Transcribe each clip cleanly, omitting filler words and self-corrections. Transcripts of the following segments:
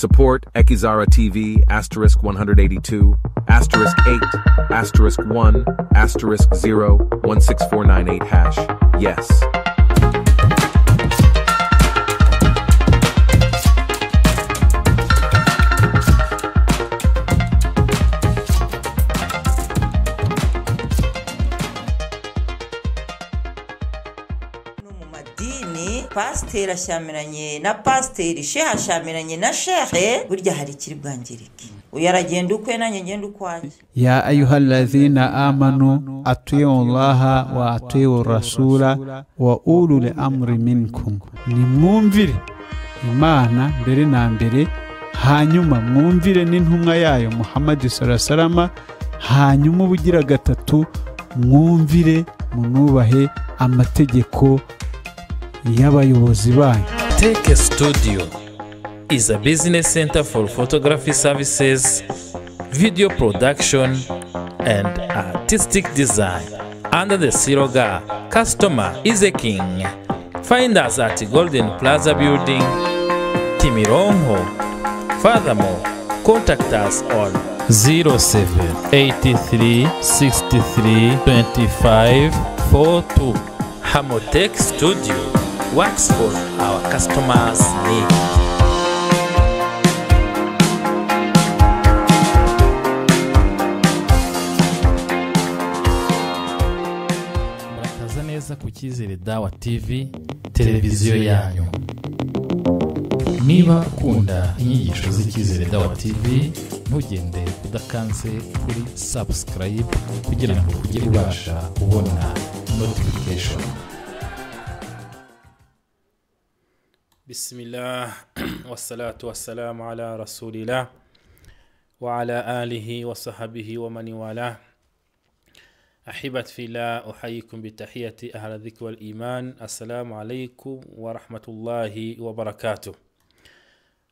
Support Ekizara TV asterisk 182 asterisk 8 asterisk 1 asterisk 0 16498 hash. Yes. Pasiteri ashyamiranye na pasiteri, shehe ashyamiranye na shehe, burya hari ikiri bwangirike. Uyu aragenda ukwe nanjye ngenda ukwanjye. Ya ayyuhallazina amanu atiiu Allaha wa atiiu rasula wa ulul amri minkum. Nimwumvire Imana mbere na mbere, hanyuma mwumvire n'intumwa yayo Muhammad sallallahu alaihi wasallam, hanyuma ubugira gatatu mwumvire munubahe amategeko y'abayobozi banyu. Take Studio is a business center for photography services, video production, and artistic design. Under the slogan, Customer is a King. Find us at Golden Plaza Building, Kimironko. Furthermore, contact us on 07 83 63 25 42. Hamotech Studio works for our customers' needs. Murakaza neza ku Cyizere Dawa TV, televiziyo yanyu. Niba ukunda inyigisho z'Icyizere Dawa TV, ntugende udakanze kuri subscribe kugira ngo ujye ubasha kubona notification. Bismillah wassalatu wassalamu ala rasulillah wa ala alihi wa sahbihi wa man wala. Ahibat fillah, uhayikum bitahiyati ahla dhikri wal iman. Assalamu alaykum wa rahmatullahi wa barakatuh.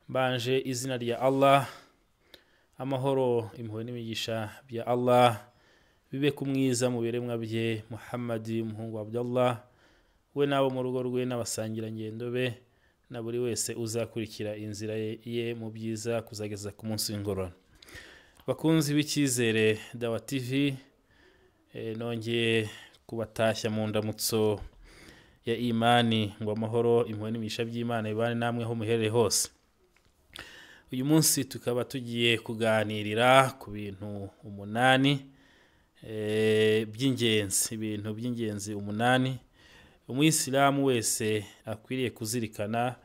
Mbanje izina rya Allah, amahoro impuhwe n'imigisha bya Allah bibe ku mwiza mu biremwa bye Muhammad umuhungu wa Abdullah, we nabo mu rugo rwe n'abasangira ngendo be na buri wese uzakurikira inzira ye mu byiza kuzageza ku munsi w'ingororano. Bakunzi b'Icyizere Dawa TV, nongeye kubatashya mu ndamutso ya imani ngo amahoro impuhwe n'imigisha by'Imana ibane namwe ho muherere hose. Uyu munsi tukaba tugiye kuganirira ku bintu 8 by'ingenzi, ibintu by'ingenzi 8 umuyisilamu wese akwiriye kuzirikana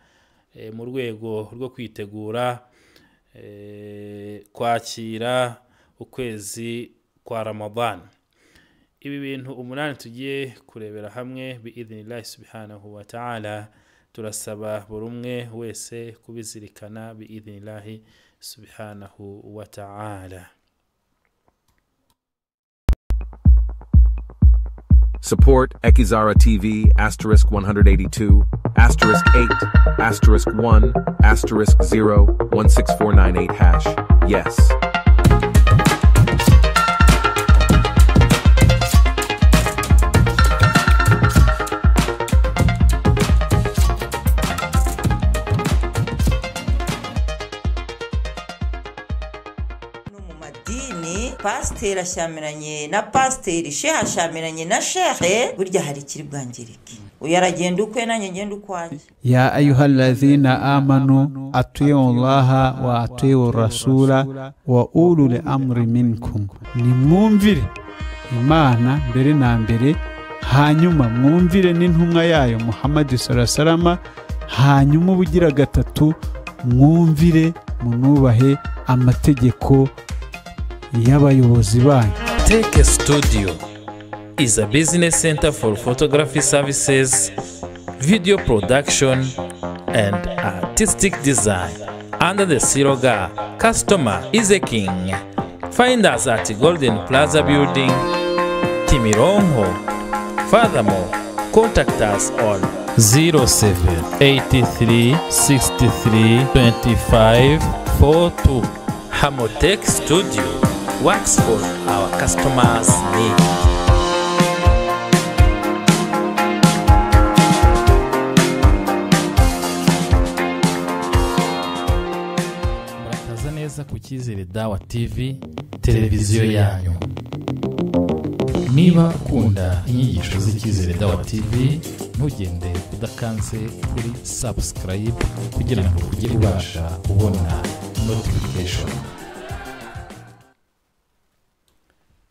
mu rwego rwo kwitegura kwakira ukwezi kwa Ramadan. Ibi bintu 8 tugiye kurebera hamwe biidhnillahi subhanahu wa ta'ala. Turasaba buri umwe wese kubizirikana biidhnillahi subhanahu wa ta'ala. Support Ekizara TV asterisk 182 asterisk 8 asterisk 1 asterisk 0 16498 hash. Yes. Pasiteri ashyamiranye na pasiteri, shehe ashyamiranye na shehe, burya hari ikiri bwangirike. Uyu aragenda ukwe nanjye ngenda ukwanjye. Ya ayyuhallazina amanu atiiu Allaha wa atiiu rasula wa ulul amri minkum. Nimwumvire Imana mbere na mbere, hanyuma mwumvire n'intumwa yayo Muhammad sallallahu alaihi wasallam, hanyuma ubugira gatatu mwumvire munubahe amategeko y'abayobozi banyu. Take Studio is a business center for photography services, video production, and artistic design. Under the slogan, Customer is a King. Find us at Golden Plaza Building, Kimironko. Furthermore, contact us on 07 83 63 25 42. Hamotech Studio works for our customers' needs. Icyizere Dawa TV, televiziyo yanyu. Niba ukunda inyigisho z'Icyizere Dawa TV, ntugende udakanze kuri subscribe kugira ngo ujye ubasha kubona notification.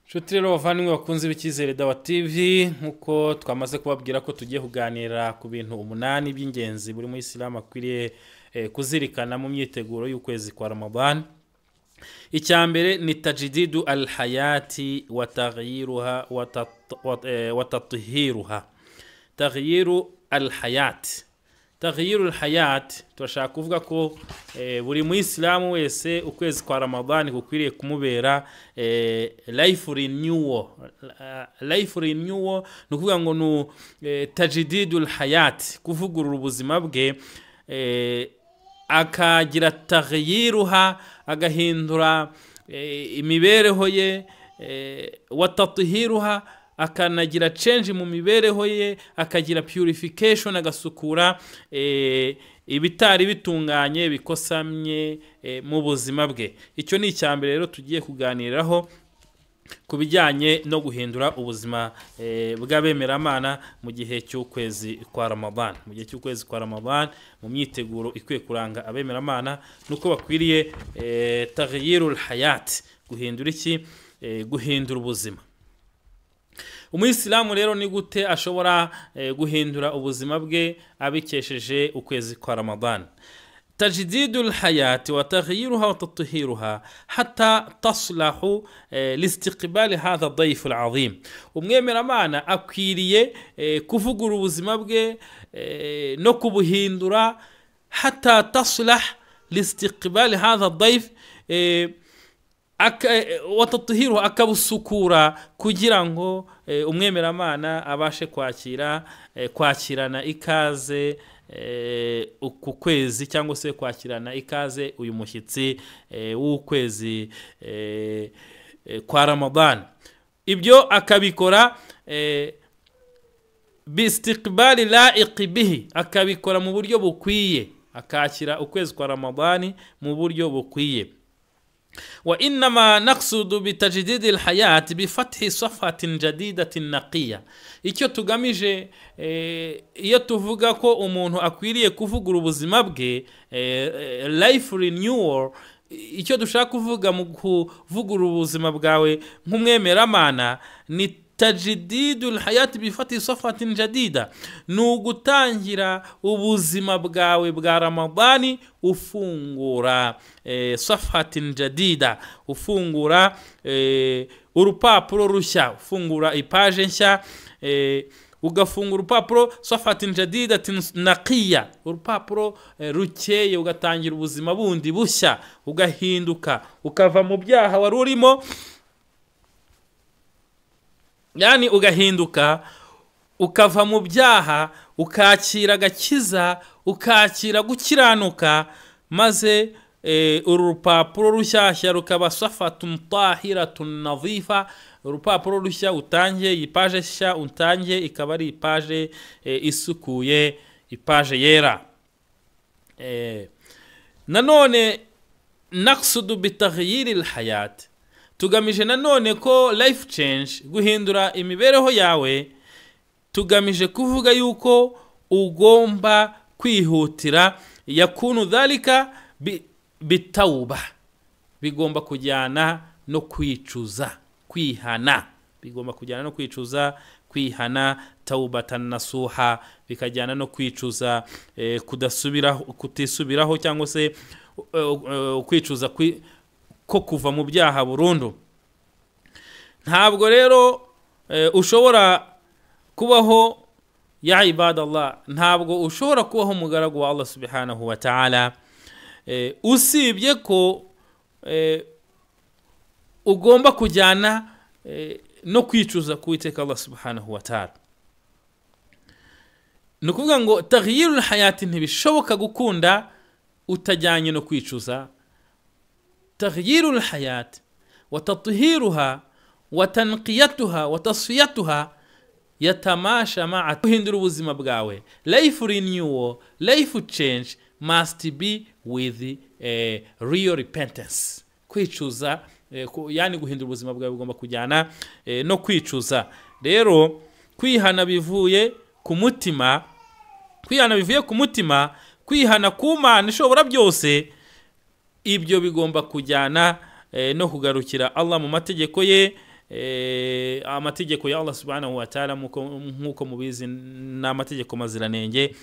Nshuti rero bavandimwe bakunze b'Icyizere Dawa TV, nkuko twamaze kubabwira ko tugiye kuganira ku bintu 8 by'ingenzi buri muyisilamu akwiriye kuzirikana mu myiteguro y'ukwezi kwa Ramadan. Icya mbere ni tajididu al-hayati wa taghyiruha wa tathiruha. Taghyiru al-hayat. Taghyiru al-hayat turashaka kuvuga ko buri muyisilamu wese ukwezi kwa Ramadan gukwiriye kumubera life renewal. Life renewal ni ukuvuga ngo ni tajididu al-hayat, kuvugurura ubuzima bwe, akagira taghyiruha, agahindura imibereho ye, wa tathiruha, akanagira change mu mibereho ye, akagira purification, agasukura ibitari bitunganye bikosamye mu buzima bwe. Icyo ni icyambere rero tugiye kuganiraho ku bijyanye no guhindura ubuzima bw'abemeramana mu gihe cy'ukwezi kwa Ramadan. Mu gihe cy'ukwezi kwa Ramadan, mu myiteguro ikwiye kuranga abemeramana nuko bakwiriye taghyirul hayat, guhindura iki? Guhindura ubuzima. Umuyisilamu rero ni gute ashobora guhindura ubuzima bwe abikesheje ukwezi kwa Ramadan? تجديد الحياة وتغييرها وتطهيرها حتى تصلح لاستقبال هذا الضيف العظيم. Umwemeramana akwiriye kuvugura ubuzima bwe no kubuhindura حتى تصلح لاستقبال هذا الضيف وتطهيرها, akabusukura kugira ngo umwemeramana abashe kwakira kwakirana ikaze uku kwezi, cyangwa se kwakirana ikaze uyu mushyitsi w'ukwezi kwa Ramadan. Ibyo akabikora bistiqbali la'iqi bihi, akabikora mu buryo bukwiye, akakira ukwezi kwa Ramadan mu buryo bukwiye. وإنما نقصد بتجديد الحياة بفتح صفحة جديدة نقية. Icyo tugamije iyo tuvuga ko umuntu akwiriye kuvugura ubuzima bwe, life renewal, icyo dushaka kuvuga mu kuvugura ubuzima bwawe nk'umwemeramana ni tajididul hayati bifati safatin jadida, ni ugutangira ubuzima bwawe bwa Ramadani ufungura safatin jadida, ufungura urupapuro rushya, ufungura ipaje nshya, ugafungura urupapuro safatin jadida naqiya, urupapuro rukeye, ugatangira ubuzima bundi bushya, ugahinduka, ukava mu byaha wari urimo, yani ugahinduka ukava mu byaha, ukakira agakiza, ukakira gukiranuka, maze uru rupapuro rushyashya rukaba safatun tahiratun nadhifa, urupapuro rushya utangiye, ipaje nshya utangiye ikaba ari ipaje isukuye, ipaje yera. Nanone naqsudu bitaghyiri alhayat, tugamije nanone ko life change, guhindura imibereho yawe, tugamije kuvuga yuko ugomba kwihutira yakunu dhalika bitauba, bigomba kujyana no kwicuza, kwihana, bigomba kujyana no kwicuza, kwihana taubatan nasuha, bikajyana no kwicuza kudasubiraho, kutisubiraho, cyangwa se kwicuza ko kuva mu byaha burundu. Ntabwo rero ushobora kubaho ya ibadallah, ntabwo ushobora kubaho umugaragu wa Allah subhanahu wa ta'ala usibye ko ugomba kujyana no kwicuza kuwiteka Allah subhanahu wa ta'ala. Ni ukuvuga ngo taghyirul hayati ntibishoboka gukunda utajyanye no kwicuza. تغيير الحياة وتطهيرها وتنقيتها وتصفيتها يتماشى مع guhindura ubuzima bwawe. Life renewal, life change must be with real repentance. Kwicuza, yani guhindura ubuzima bwawe bigomba kujyana no kwicuza. Rero kwihana bivuye ku mutima, kwihana bivuye ku mutima, kwihana ku Mana ishobora byose, ibyo bigomba kujyana no kugarukira Allah mu mategeko ye. Amategeko ya Allah subhanahu wa ta'ala nkuko mubizi ni amategeko maziranenge.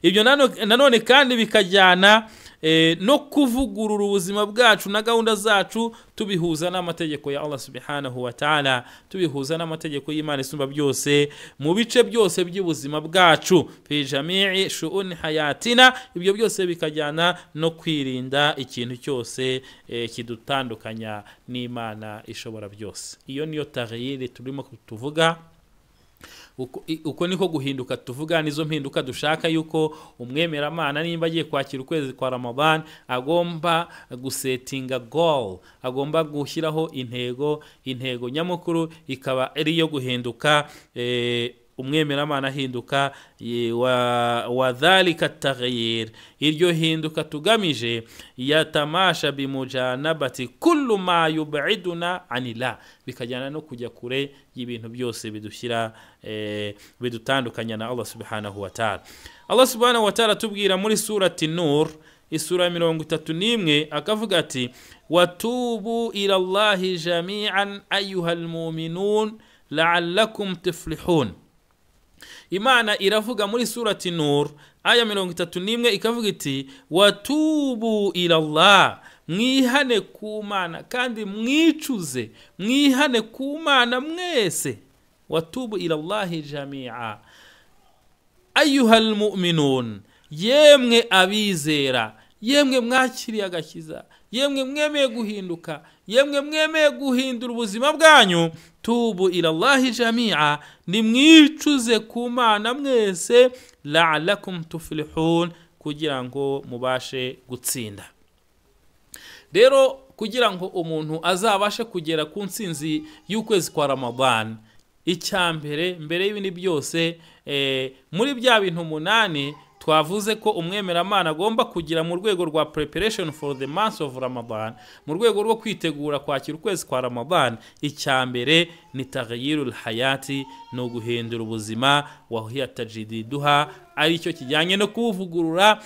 Ibyo nanone kandi bikajyana no kuvugurura ubuzima bwacu na gahunda zacu, tubihuza n'amategeko ya Allah subhanahu wa ta'ala, tubihuza n'amategeko y'Imana isumba byose mu bice byose by'ubuzima bwacu, fi jami'i shu'un hayatina. Ibyo byose bikajyana no kwirinda ikintu cyose kidutandukanya n'Imana ishobora byose. Iyo niyo taghyiri turimo tuvuga. Uko niko guhinduka tuvuga, nizo mpinduka dushaka yuko umwemeramana nimba agiye kwakira ukwezi kwa Ramadan agomba gusetinga goal, agomba gushyiraho intego. Intego nyamukuru ikaba ari iyo guhinduka, umwemeramana ahinduka. Wa dhalika taghyir, iryo hinduka tugamije, yatamasha bimujanabati kullu ma yub'iduna anila, bikajyana no kujya kure y'ibintu byose bidushyira bidutandukanya na Allah subhanahu wa ta'ala. Allah subhanahu wa ta'ala tubwira muri surati Nur, isura 31, akavuga ati watubu ila Allahi jami'an ayyuhal mu'minun la'allakum tuflihun. Imana iravuga muri surati Nur aya 31, ikavuga iti watubu ila Allah, mwihane ku Mana kandi mwicuze, mwihane ku Mana mwese. Watubu ila Allahi jami'a ayyuhal mu'minun, yemwe abizera, yemwe mwakiriye agakiza, yemwe mwemeye guhinduka, yemwe mwemeye guhindura ubuzima bwanyu, tubu ila Allahi jami'a, nimwicuze ku Mana mwese, la'allakum tuflihun, kugira ngo mubashe gutsinda. Rero kugira ngo umuntu azabashe kugera ku ntsinzi y'ukwezi kwa Ramadan, icyambere mbere y'ibindi byose, muri bya bintu 8 twavuze ko umwemeramana agomba kugira mu rwego rwa preparation for the month of Ramadan, mu rwego rwo kwitegura kwakira ukwezi kwa Ramadan, icyambere ni taghyirul hayati, no guhindura ubuzima, wa hiya tajdiduha, aricyo kijyanye no kuvugurura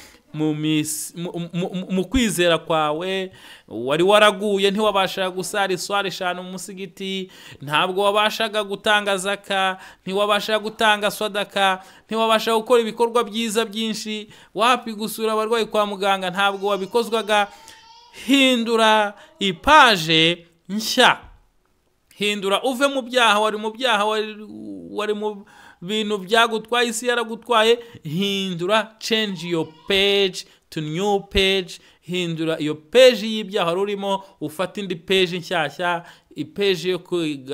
mu kwizera kwawe. Wari waraguye, ntiwabashaga gusara iswara 5 mu musigiti, ntabwo wabashaga gutanga zaka, ntiwabashaga gutanga sadaka, ntiwabashaga gukora ibikorwa byiza byinshi, wapi gusura abarwayi kwa muganga ntabwo wabikozwaga. Hindura ipaje nshya, hindura uve mu byaha, wari mu byaha, wari mu bintu byagutwaye, isi yaragutwaye. Hindura, change your page to new page, hindura iyo page y'ibyaha rurimo, ufata indi page nshyashya, ipeji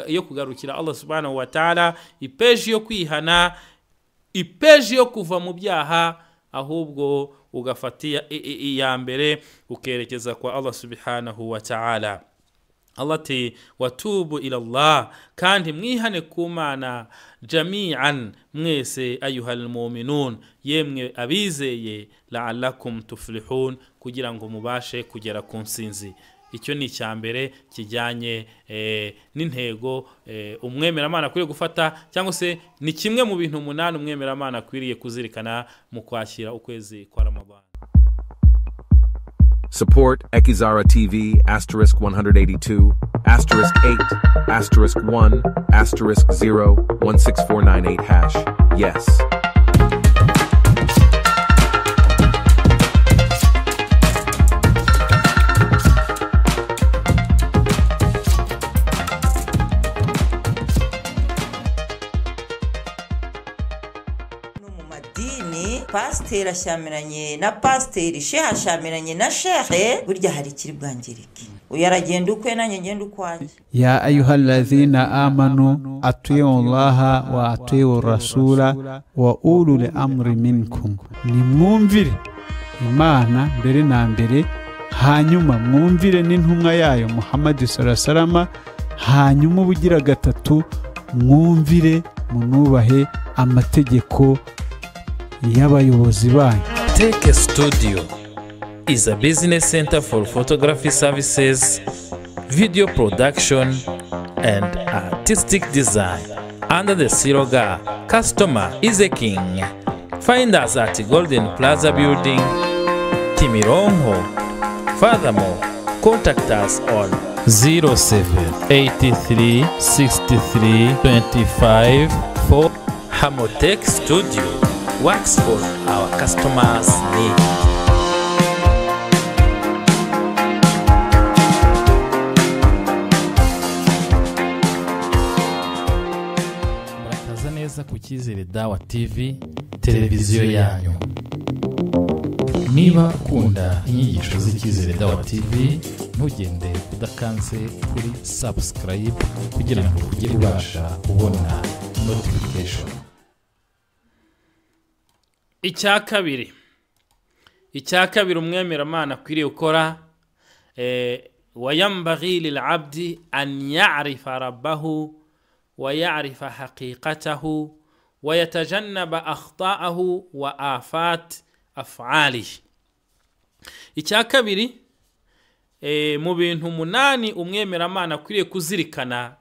yo kugarukira Allah subhanahu wa ta'ala, ipeji yo kwihana, ipeji yo kuva mu byaha, ahubwo ugafatia iya mbere ukerekeza kwa Allah subhanahu wa ta'ala. Allah ati watubu ila Allah, kandi mwihane ku Mana, jami'an, mwese, ayyuhal mu'minun, yemwe abizeye, la'allakum tuflihun, kugira ngo mubashe kugera ku nsinzi. Icyo ni icyambere kijyanye n'intego umwemeramana akwiriye gufata, cyangwa se ni kimwe mu bintu 8 umwemeramana akwiriye kuzirikana mu kwakira ukwezi kwa Ramadan. Support Ekizara TV *182 *8 *1 *0 16498#. Yes. Pasiteri ashyamiranye na pasiteri, shehe ashyamiranye na shehe, burya hari ikiri bwangirike. Uyu aragenda ukwe nanjye ngenda ukwanjye. Ya ayyuhallazina amanu atiu Allaha wa atiu rasula wa ulul amri minkum. Nimwumvire Imana mbere na mbere, hanyuma mwumvire n'intumwa yayo Muhammad sallallahu alaihi wasallam, hanyuma ubugira gatatu mwumvire munubahe amategeko y'abayobozi banyu. Take Studio is a business center for photography services video production, and artistic design under the slogan Customer is a King. Find us at Golden Plaza Building, Kimironko. Furthermore, contact us on 07 83 63 25 4. Hamotech Studio works for our customers' needs. Murakaza neza ku Cyizere Dawa TV, televiziyo yanyu. Niba ukunda inyigisho z'Icyizere Dawa TV, ntugende udakanze kuri subscribe kugira ngo ujye ubasha kubona notification. Icya kabiri umwemeramana akwiriye gukora, وينبغي للعبد أن يعرف ربه ويعرف حقيقته ويتجنب أخطاءه وآفات أفعاله. Icya kabiri mu bintu 8 umwemeramana akwiriye kuzirikana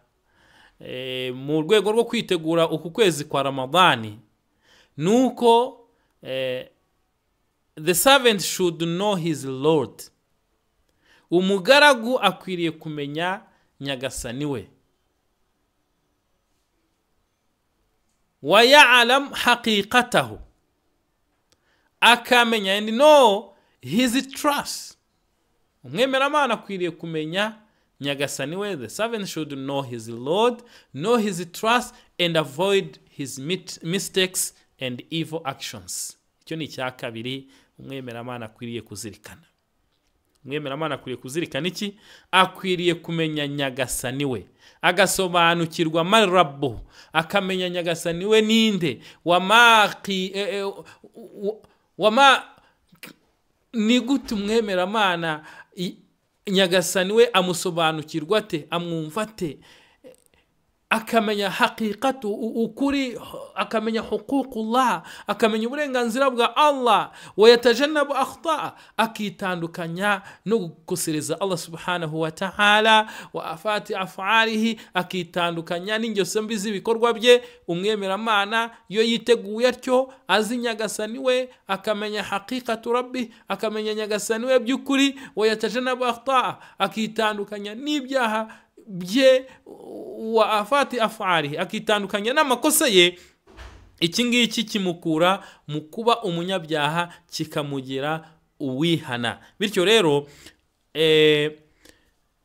mu rwego rwo kwitegura uku kwezi kwa Ramadani, nuko the servant should know his Lord. Umugaragu akwiriye kumenya Nyagasani we. ويعلم حقيقته, akamenya, and know his trust. Umwemeramana akwiriye kumenya Nyagasani we. The servant should know his Lord, know his trust, and avoid his mistakes and evil actions. Icyo ni icya kabiri umwemeramana akwiriye kuzirikana. Umwemeramana akwiriye kuzirikana iki? Akwiriye kumenya Nyagasani we, agasobanukirwa من ربه, akamenya Nyagasani we ninde, wamaki wama. Ni gute umwemeramana Nyagasani we amusobanukirwa ate, amwumva ate? Akamenya حقيقته, ukuri, akamenya حقوق الله, akamenya uburenganzira bwa Allah. ويتجنب أخطاءه, akitandukanya no gukosereza Allah سبحانه وتعالى. وآفات أفعاله, akitandukanya n'ingeso mbi z'ibikorwa bye. Umwemeramana iyo yiteguye atyo, azi Nyagasani we, akamenya حقيقة ربه, akamenya Nyagasani we by'ukuri, ويتجنب أخطاءه, akitandukanya n'ibyaha bye, وآفات أفعاله, akitandukanya n'amakosa ye, iki ngiki kimukura mu kuba umunyabyaha kikamugira uwihana. Bityo rero,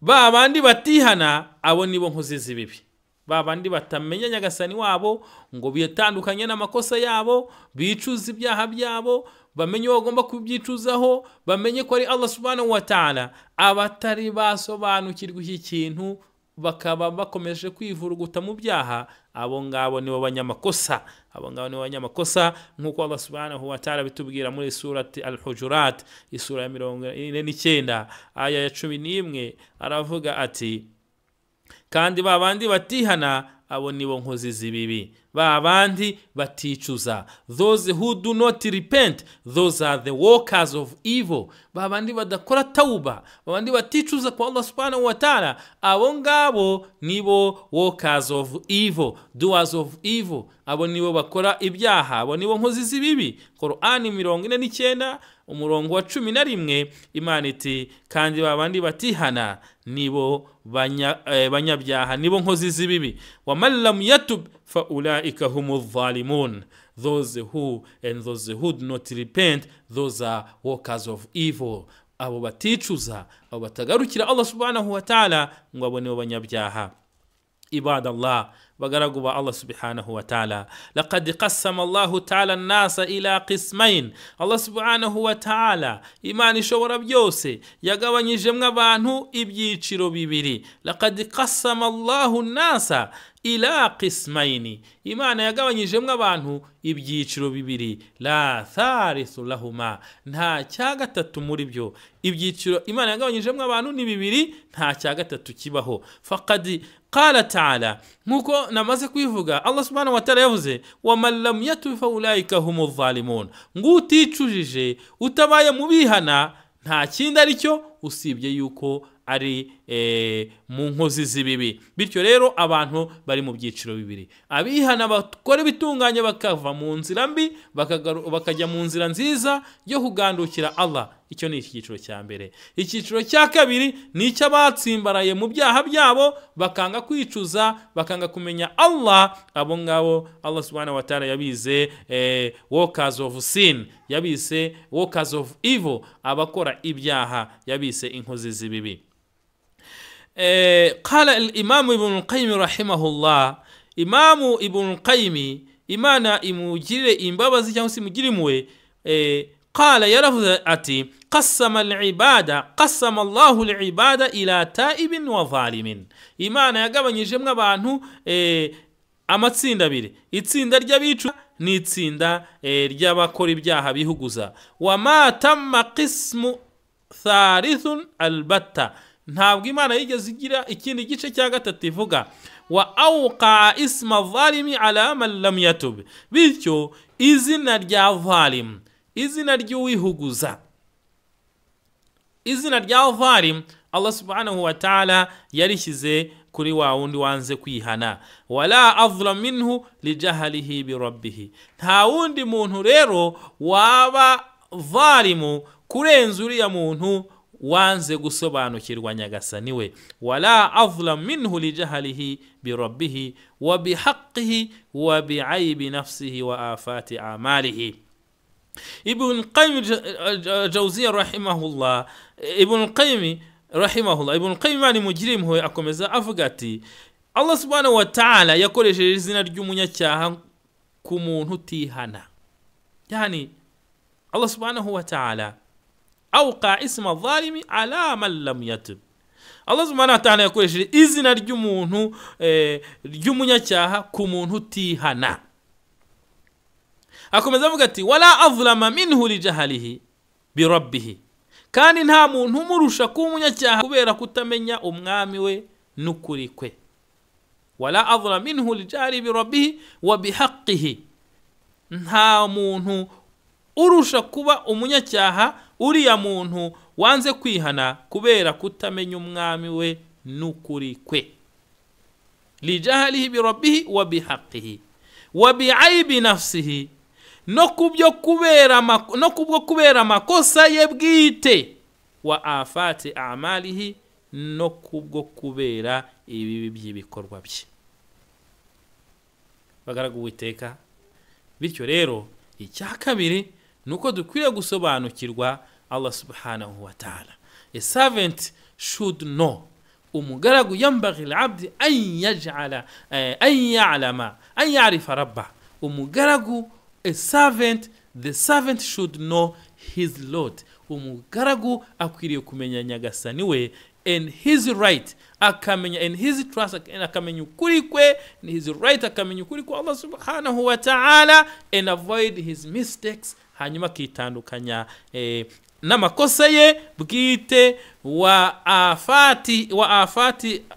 ba bandi batihana, abo nibo nkozi z'ibibi, ba bandi batamenya Nyagasani wabo ngo bitandukanye n'amakosa yabo, bicuza ibyaha byabo, bamenye uwo bagomba kubyicuzaho, bamenye ko ari Allah سبحانه وتعالى. Abatari basobanukirwa iki kintu bakaba bakomeje kwivuruguta mu byaha, abo ngabo nibo banyamakosa, abo ngabo nibo banyamakosa, nk'uko Allah سبحانه وتعالى bitubwira muri surati Al-Hujurat, isura ya 49, aya ya 11. Aravuga ati: "Kandi ba bandi batihana, abo nibo nkozi z'ibibi, ba bandi baticuza." Those who do not repent, those are the workers of evil. Ba bandi badakora tauba, ba bandi baticuza kwa Allah سبحانه وتعالى, abo ngabo nibo workers of evil, doers of evil. Abo nibo bakora ibyaha, abo nibo nkozi z'ibibi. Qur'ani 49, umurongo wa 11, Imana iti: "Kandi ba bandi batihana nibo banyabyaha, nibo nkozi z'ibibi." ومن لم يتب فأولئك هم الظالمون. Those who and those who do not repent, those are workers of evil. Abo baticuza, abo batagarukira Allah سبحانه وتعالى, ngo abo nibo banyabyaha. عباد الله, bagaragu ba Allah سبحانه وتعالى, لقد قسم الله تعالى الناس إلى قسمين. Allah سبحانه وتعالى, Imana ishobora byose, yagabanyijemwo abantu ibyiciro bibiri. لقد قسم الله الناس إلى قسمين. Imana yagabanyijemwo abantu ibyiciro bibiri. لا ثالث لهما, nta cya gatatu muri byo. Ibyiciro Imana yagabanyijemwo abantu ni bibiri, nta cya gatatu kibaho. فقد قال تعالى, nkuko namaze kwivuga, Allah سبحانه وتعالى yavuze: ومن لم يتب فأولئك هم الظالمون. Ngo uticujije, utabaye mu bihana, nta kindi ari cyo usibye yuko ari mu nkozi z'ibibi. Bityo rero abantu bari mu byiciro bibiri: abihana bakora ibitunganye bakava mu nzira mbi bakajya mu nzira nziza yo kugandukira Allah. Icyo ni icyiciro cya mbere. Icyiciro cya kabiri ni icy'abatsimbaraye mu byaha byabo bakanga kwicuza, bakanga kumenya Allah. Abo ngabo Allah subhanahu wa ta'ala yabize workers of sin, yabise workers of evil, abakora ibyaha yabise inkozi z'ibibi. Qala al-Imam Ibn al-Qayyim rahimahullah, Imam Ibn al-Qayyim, Imana imugirire imbabazi cyangwa se imugirire impuhwe, qala, yaravuze ati qassama al-ibada, qassama Allahu al-ibada ila ta'ibin wa zalimin. Imana yagabanyijemwe abantu amatsinda abiri, itsinda ry'abicu n'itsinda ry'abakora ibyaha bihuguza. Wa ma tamma qismu thalithun albatta, ntabwo Imana yigeze igira ikindi gice cya gatatu ivuga. Wa awqa isma zalimi ala man lam yatub, bityo izina rya zalim, izina ry'uwihuguza, izina rya zalim Allah subhanahu wa ta'ala yarishyize kuri wa wundi wanze kwihana. Wala azlam minhu lijahalihi bi rabbih, nta wundi muntu rero waba zalimu kurenza uriya muntu wanze gusobanukirwa Nyagasani we. Wala azlam minhu lijahalihi bi rabbih wa bihaqqihi wa bi'aybi nafsihi wa afati a'malihi. Ibn Qayyim Jawziyya rahimahullah, Ibn Qayyim rahimahullah, Ibn Qayyim ni mujrim akomeza avuga ati Allah subhanahu wa ta'ala yakoresheje izina ry'umunyacyaha ku muntu utihana. Yani Allah subhanahu wa ta'ala awqa isma dhalimi ala man lam yatub. Allah subhanahu wa ta'ala yakoresheje izina ry'umuntu ry'umunyacyaha ku muntu utihana. Akomeza avuga ati wala azlama minhu lijahalihi bi rabbih, kandi nta muntu umurusha kuba umunyacyaha kubera kutamenya umwami we n'ukuri kwe. Wala azlama minhu lijahalihi bi rabbih wa bihaqqihi, nta muntu urusha kuba umunyacyaha uriya muntu wanze kwihana kubera kutamenya umwami we n'ukuri kwe. Lijahalihi bi rabbih wa bihaqqihi wa bi'aybi nafsihi, no kubyo kubera no kubwo kubera makosa ye bwite, wa afati a'malihi, no kubwo kubera ibibi by'ibikorwa bye. Bagaragu Uwiteka. Bityo rero icya kabiri nuko dukwiriye gusobanukirwa Allah subhanahu wa ta'ala. A servant should know, umugaragu yambaghi al-abdi an yaj'ala an ya'lama an ya'rifa rabbah. Umugaragu, a servant, the servant should know his Lord. Umugaragu akwiriye kumenya Nyagasani we and his right, akamenya and his trust, akamenya ukuri kwe, and his right, akamenya ukuri kwa Allah subhanahu wa ta'ala, and avoid his mistakes, hanyuma akitandukanya n'amakosa ye bwite, wa afati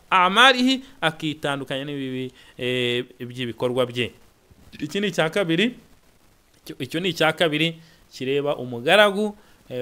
amalihi, akitandukanya n'ibibi by'ibikorwa bye. Iki ni icya kabiri. Icyo ni icya kabiri kireba umugaragu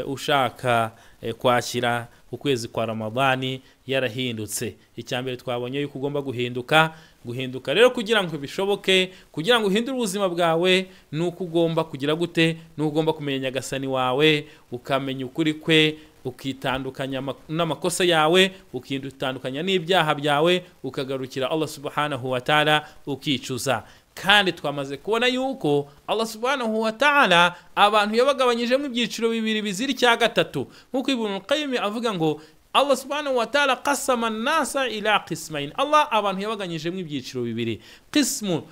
ushaka kwakira ukwezi kwa Ramadhani yarahindutse. Icya mbere twabonye yuko ugomba guhinduka. Guhinduka rero kugira ngo bishoboke, kugira ngo uhindure ubuzima bwawe, nuko ugomba kugira gute? Nuko ugomba kumenya Nyagasani wawe, ukamenya ukuri kwe, ukitandukanya n'amakosa yawe, ukitandukanya n'ibyaha byawe, ukagarukira Allah subhanahu wa ta'ala, ukicuza. Kandi twamaze kubona yuko Allah subhanahu wa ta'ala abantu yabagabanyijemo ibyiciro bibiri bizira icya gatatu, nkuko Ibn Qayyim avuga ngo Allah subhanahu wa ta'ala qasama an-nasa ila qismain. Allah abantu yabaganyijemo ibyiciro bibiri, qismu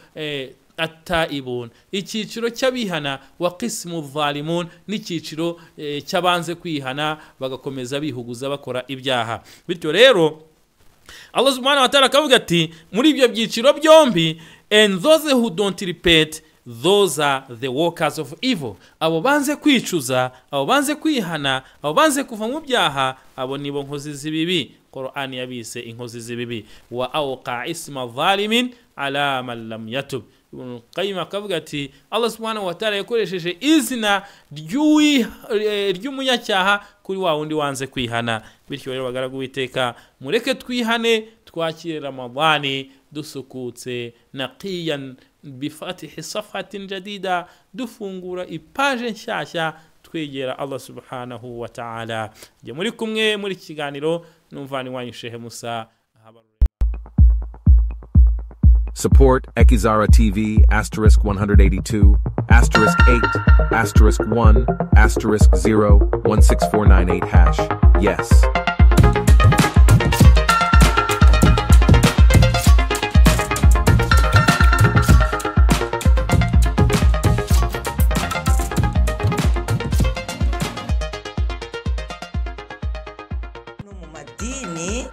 at-taibun, icyiciro cy'abihana, wa qismu dhalimun, n'icyiciro cy'abanze kwihana bagakomeza bihuguza bakora ibyaha. Bityo rero Allah subhanahu wa ta'ala akavuga ati muri ibyo byiciro byombi, and those who don't repent, those are the workers of evil. Abo banze kwicuza, abo banze kwihana, abo banze kuva mu byaha, abo nibo nkozi z'ibibi. Qur'an yabise inkozi z'ibibi. Wa awqa isma zalimin ala man lam yatub. Ibn Qayyim akavuga ati Allah subhanahu wa ta'ala yakoresheje izina ry'umunyacyaha kuri wa wundi wanze kwihana. Bityo rero bagaragu Uwiteka, mureke twihane, twakire Ramadhani dusukutse, naqiyan bifatihi safhatin jadida, dufungura ipaje nshyashya twegera Allah subhanahu wa ta'ala. Jye muri kumwe muri kiganiro n'umuvandimwe wanyu Sheikh Musa. Support Ekizara TV *182 *8 *1 *0 16498#. Yes.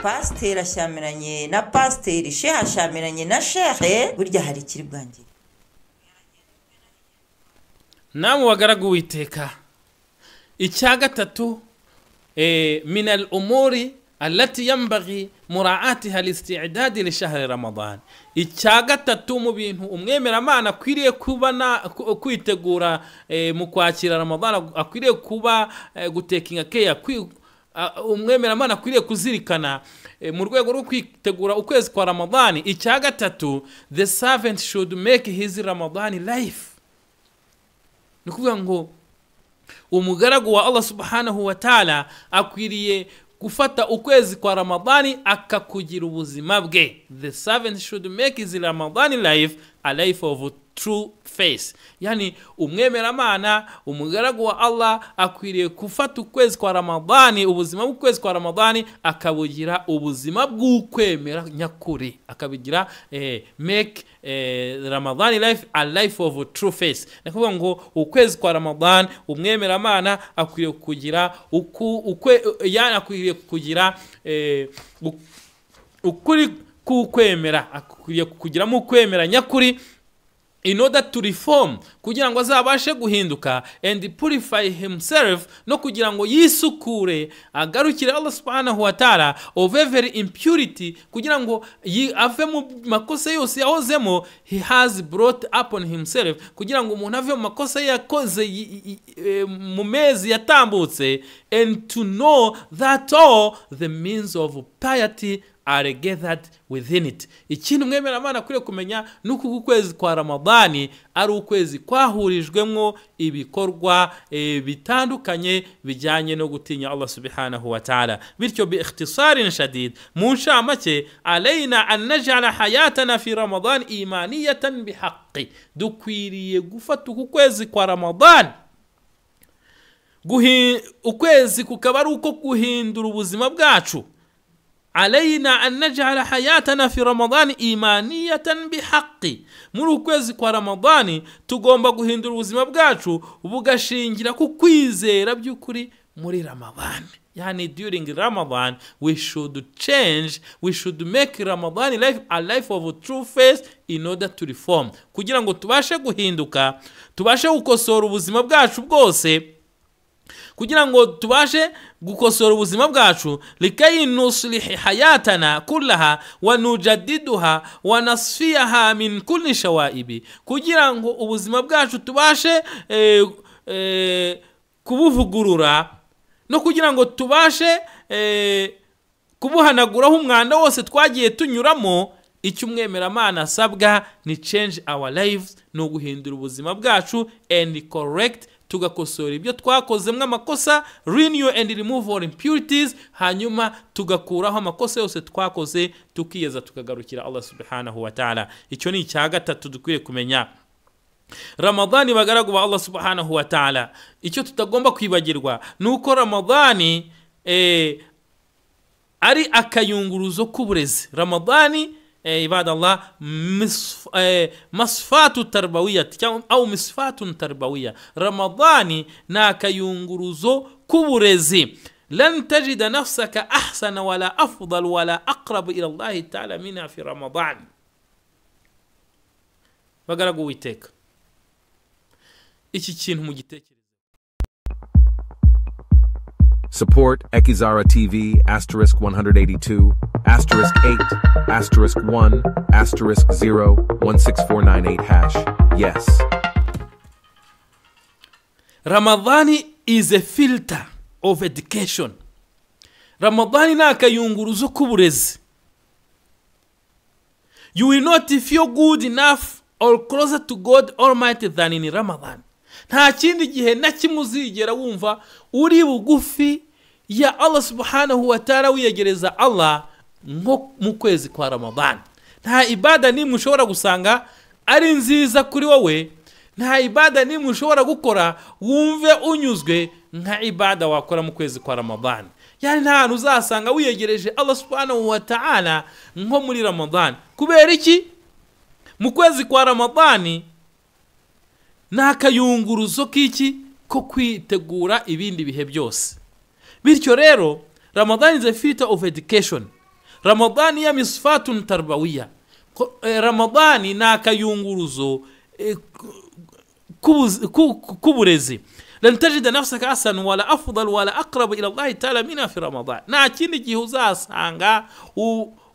Pasiteri ashyamiranye na pasiteri, shehe ashyamiranye na shehe, burya hari ikiri bwangire. Namwe bagaragu Uwiteka, icya gatatu min al umuri allati yanbaghi mura'atiha listi'dad li shahri Ramadan. Icya gatatu mu bintu umwemeramana akwiriye kuba na kwitegura mu kwakira Ramadan, akwiriye kuba gutekinga care, umwemeramana akwiriye kuzirikana mu rwego rwo kwitegura ukwezi kwa Ramadani. Icya gatatu, the servant should make his Ramadan life. Ni kuvuga ngo umugaragu wa Allah subhanahu wa ta'ala akwiriye gufata ukwezi kwa Ramadani akakugira ubuzima bwe. The servant should make his Ramadan life a life of true faith. Yani umwemeramana, umugaragu wa Allah akwiriye gufata ukwezi kwa Ramadani, ubuzima bw'ukwezi kwa Ramadani akabugira ubuzima bw'ukwemera nyakuri, akabigira make Ramadan life a life of true faith. Nakuvuga ngo ukwezi kwa Ramadan umwemeramana akwiriye kugira yani akwiriye kugira ukuri kukwemera, akwiriye kugiramo ukwemera nyakuri in order to reform, kugira ngo azabashe guhinduka, and purify himself, no kugira ngo yisukure agarukire Allah subhanahu wa ta'ala of every impurity, kugira ngo ave mu makosa yose yahozemo, he has brought upon himself, kugira ngo umuntu ave mu makosa yakoze mu mezi yatambutse, and to know that all the means of piety are gathered within it. Ikintu umwemeramana akwiriye kumenya nuko ukwezi kwa Ramadani ari ukwezi kwahurijwemo ibikorwa bitandukanye bijyanye no gutinya Allah subhanahu wa ta'ala. Bityo bi ikhtisarin shadid, mu nshamake, alayna an naj'ala hayatana fi Ramadan imaniyatan bihaqqi, dukwiriye gufata uku kwezi kwa Ramadan, ukwezi kukaba ari uko guhindura ubuzima bwacu. Alayna an naj'ala hayatana fi Ramadan imaniyatan bihaqqi, muri ukwezi kwa Ramadani tugomba guhindura ubuzima bwacu bugashingira ku kwizera by'ukuri muri Ramadan. Yani during Ramadan we should change, we should make Ramadan life a life of true faith in order to reform, kugira ngo tubashe guhinduka, tubashe gukosora ubuzima bwacu bwose, kugira ngo tubashe gukosora ubuzima bwacu, likayi nuslihi hayatana kullaha wa nujaddiduha wa nasfiyaha min kulli shawaibi, kugira ngo ubuzima bwacu tubashe kubuvugurura, no kugira ngo tubashe kubuhanaguraho umwanda wose twagiye tunyuramo. Icyo umwemeramana asabwa ni change our lives, no guhindura ubuzima bwacu, and correct, tugakosora ibyo twakozemwe amakosa, renew and remove all impurities, hanyuma tugakuraho amakosa yose twakoze, tukiyeza tukagarukira Allah subhanahu wa ta'ala. Icyo ni icya gatatu dukwiye kumenya. Ramadhani bagaragu ba Allah subhanahu wa ta'ala, icyo tutagomba kwibagirwa nuko Ramadhani ari akayunguruzo k'uburezi. Ramadhani ibadallah masfatu tarbawiya au misfatun tarbawiya, Ramadhani na akayunguruzo k'uburezi. Lan tajida nafsaka ahsana wala afdal wala aqrab ila Allah ta'ala minha fi Ramadan. Bagaragu Uwiteka, iki kintu mu gitekerezo. Support Ekizara TV asterisk 182 asterisk 8 asterisk 1 asterisk 0 16498 hash. Yes. Ramadhani is a filter of education. Ramadhani ni akayunguruzo k'uburezi. You will not feel good enough or closer to God Almighty than in Ramadan. Nta kindi gihe na kimwe uzigera wumva uri bugufi ya Allah subhanahu wa ta'ala, wiyegereza Allah nko mu kwezi kwa Ramadan. Nta ibada nimwe ushobora gusanga ari nziza kuri wowe, nta ibada nimwe ushobora gukora wumve unyuzwe nka ibada wakora mu kwezi kwa Ramadan. Yani nta hantu uzasanga wiyegereje Allah subhanahu wa ta'ala nko muri Ramadan. Kubera iki? Mu kwezi kwa Ramadani ni akayunguruzo k'iki ko kwitegura ibindi bihe byose. Bityo rero Ramadan is a filter of education. Ramadan ya misfatun tarbawiya. Ramadani ni akayunguruzo k'uburezi. Lan tajida nafsaka ahsan wala afdal wala aqrab ila Allah ta'ala mina fi Ramadan. Nta kindi gihe uzasanga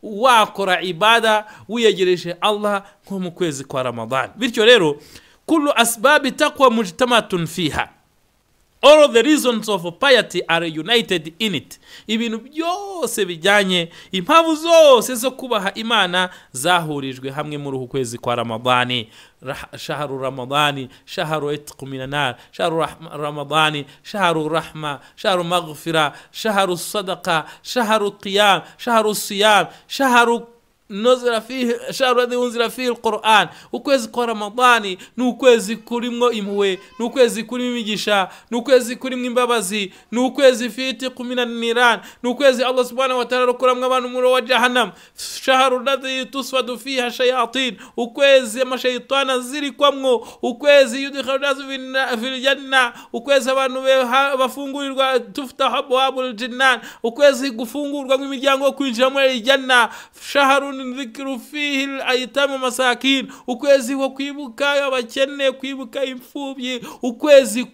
wakora ibada wiyegereje Allah nko mu kwezi kwa Ramadan. Bityo rero kullu asbabi taqwa mujtamatun fiha. All the reasons of piety are united in it. Ibintu byose bijyanye, impamvu zose zo kubaha Imana zahurijwe hamwe muri uku kwezi kwa Ramadani. Shahru Ramadani, shahru itq minan nar, shahru Ramadani, shahru rahma, shahru maghfira, shahru sadaqa, shahru qiyam, shahru siyam, shahru nuzira fihi, shahru alladhi unzila fihi alquran. Ukwezi kwa Ramadani ni ukwezi kurimwo impuhwe, ni ukwezi kurimo imigisha, ni ukwezi kurimo imbabazi, ni ukwezi fitiqu minan niran, ni ukwezi Allah subhanahu wa ta'ala arokoramwo abantu umuriro wa jahannam. Shahru alladhi tusfadu fiha shayatin, ukwezi amashayitani azirikwamwo, ukwezi yudkhilu nasu fil janna, ukwezi abantu bafungurirwa tuftahu abwabul jinnan, ukwezi gufungurwa imiryango yo kwinjira muri janna. Shahru dhikru fihi al-aytam masakin, ukwezi wo kwibuka abakene, kwibuka imfubyi, ukwezi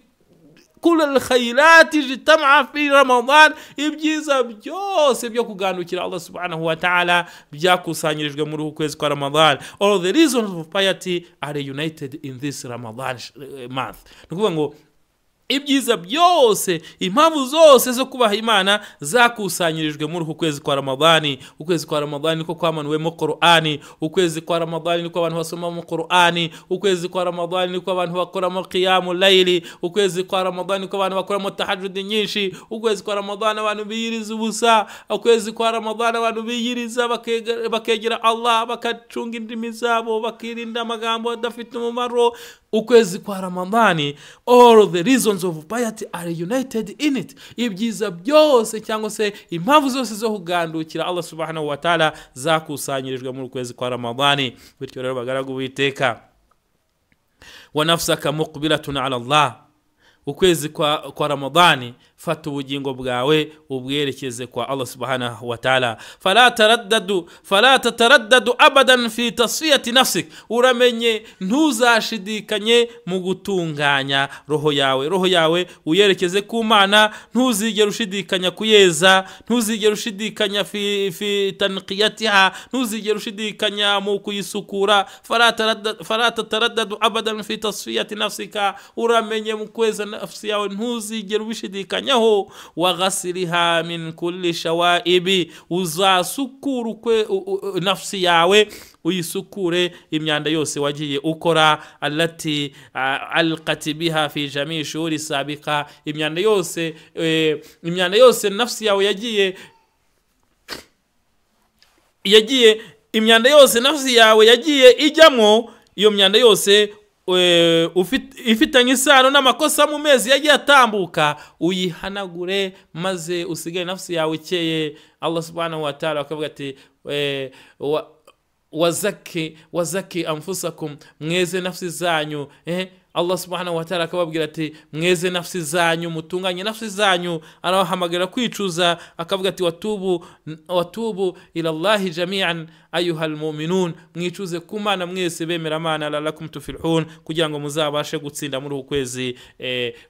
kul al-khairat ijtama'a fi Ramadan, ibyiza byose byo kugandukira Allah subhanahu wa ta'ala byakusanyirijwe muri uku kwezi kwa Ramadan. All the reasons of piety are united in this Ramadan month. Nukuvuga ngo ibyiza byose, impamvu zose zo kubaha Imana zakusanyirijwe muri uku kwezi kwa Ramadani. Ukwezi kwa Ramadani niko kwamanuwemo Qur'ani, ukwezi kwa Ramadani niko abantu basomamo Qur'ani, ukwezi kwa Ramadani niko abantu bakoramo qiyamu layli, ukwezi kwa Ramadani niko abantu bakoramo tahajjud nyinshi, ukwezi kwa Ramadani abantu biyiriza ubusa, ukwezi kwa Ramadani abantu biyiriza bakegera Allah, bakacunga indimi zabo, bakirinda amagambo adafite umumaro. Ukwezi kwa Ramadani, all the reasons of piety are united in it. Ibyiza byose cyangwa se impamvu zose zo kugandukira Allah subhanahu wa ta'ala zakusanyirijwe muri ukwezi kwa Ramadani. Bityo rero bagaragu b'Uwiteka, wa nafsaka muqbilatun ala Allah, ukwezi kwa Ramadani fata ubugingo bwawe ubwerekeze kwa Allah subhanahu wa ta'ala. Fala tataraddadu abadan fi tasfiyati nafsik, uramenye ntuzashidikanye mu gutunganya roho yawe. Roho yawe uyerekeze ku Mana, ntuzigere ushidikanya kuyeza, ntuzigere ushidikanya fi tanqiyatiha, ntuzigere ushidikanya mu kuyisukura. Fala tataraddadu abadan fi tasfiyati nafsika, uramenye mu kweza nafsi yawe ntuzigere ubishidikanyaho. Wa ghasiliha min kulli shawaibi, uzasukura nafsi yawe, uyisukure imyanda yose wagiye ukora. Allati alqati biha fi jami shuhuri sabiqa, imyanda yose nafsi yawe yagiye imyanda yose nafsi yawe yagiye ijyamo, iyo myanda yose ifitanye isano n'amakosa mu mezi yagiye atambuka, uyihanagure maze usigaye nafsi yawe ikeye. Allah subhanahu wa ta'ala akavuga ati wazaki anfusakum, mweze nafsi zanyu, Allah subhanahu wa ta'ala akababwira ati mweze nafsi zanyu, mutunganye nafsi zanyu. Arabahamagara kwicuza, akavuga ati watubu ila Allahi jami'an ayuhal mu'minun, mwicuze ku Mana mwese bemera Mana, la'allakum tuflihun, kugira ngo muzabashe gutsinda muri uku kwezi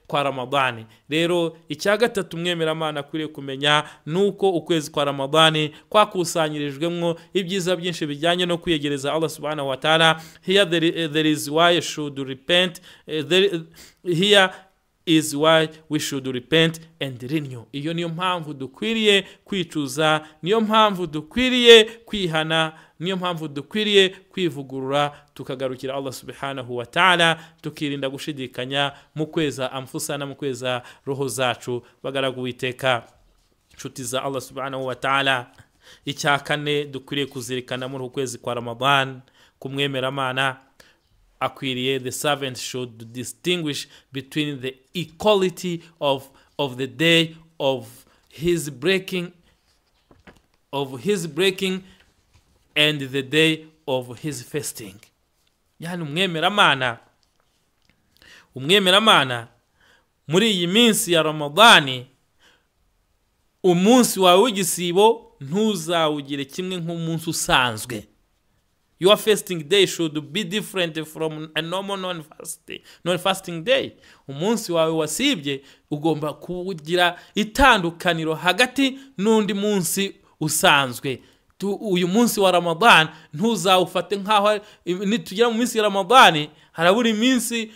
kwa Ramadhani. Rero icya gatatu mwemera Mana akwiriye kumenya nuko ukwezi kwa Ramadhani kwakusanyirijwemo ibyiza byinshi bijyanye no kwiyegereza Allah subhanahu wa ta'ala. Here there is why should repent. Here is why we should repent and renew. Iyo niyo mpamvu dukwiriye kwicuza, niyo mpamvu dukwiriye kwihana, niyo mpamvu dukwiriye kwivugurura, tukagarukira Allah subhanahu wa ta'ala, tukirinda gushidikanya mu kweza amfusana, mu kweza roho zacu. Bagaragu Uwiteka, nshuti za Allah subhanahu wa ta'ala, icya kane dukwiriye kuzirikana muri uku kwezi kwa Ramadan, kumwemera Mana akwiriye, the servant should distinguish between the equality of the day of his breaking and the day of his fasting. Yani umwemeramana muri iyi minsi ya Ramadani, umunsi wawe w'igisibo ntuzawugire kimwe nk'umunsi usanzwe. Your fasting day should be different from a normal non-fasting day. Umunsi wawe wasibye ugomba kugira itandukaniro hagati n'undi munsi usanzwe. Uyu munsi wa Ramadan ntuzawufate nkaho nitugera mu minsi ya Ramadani harabura iminsi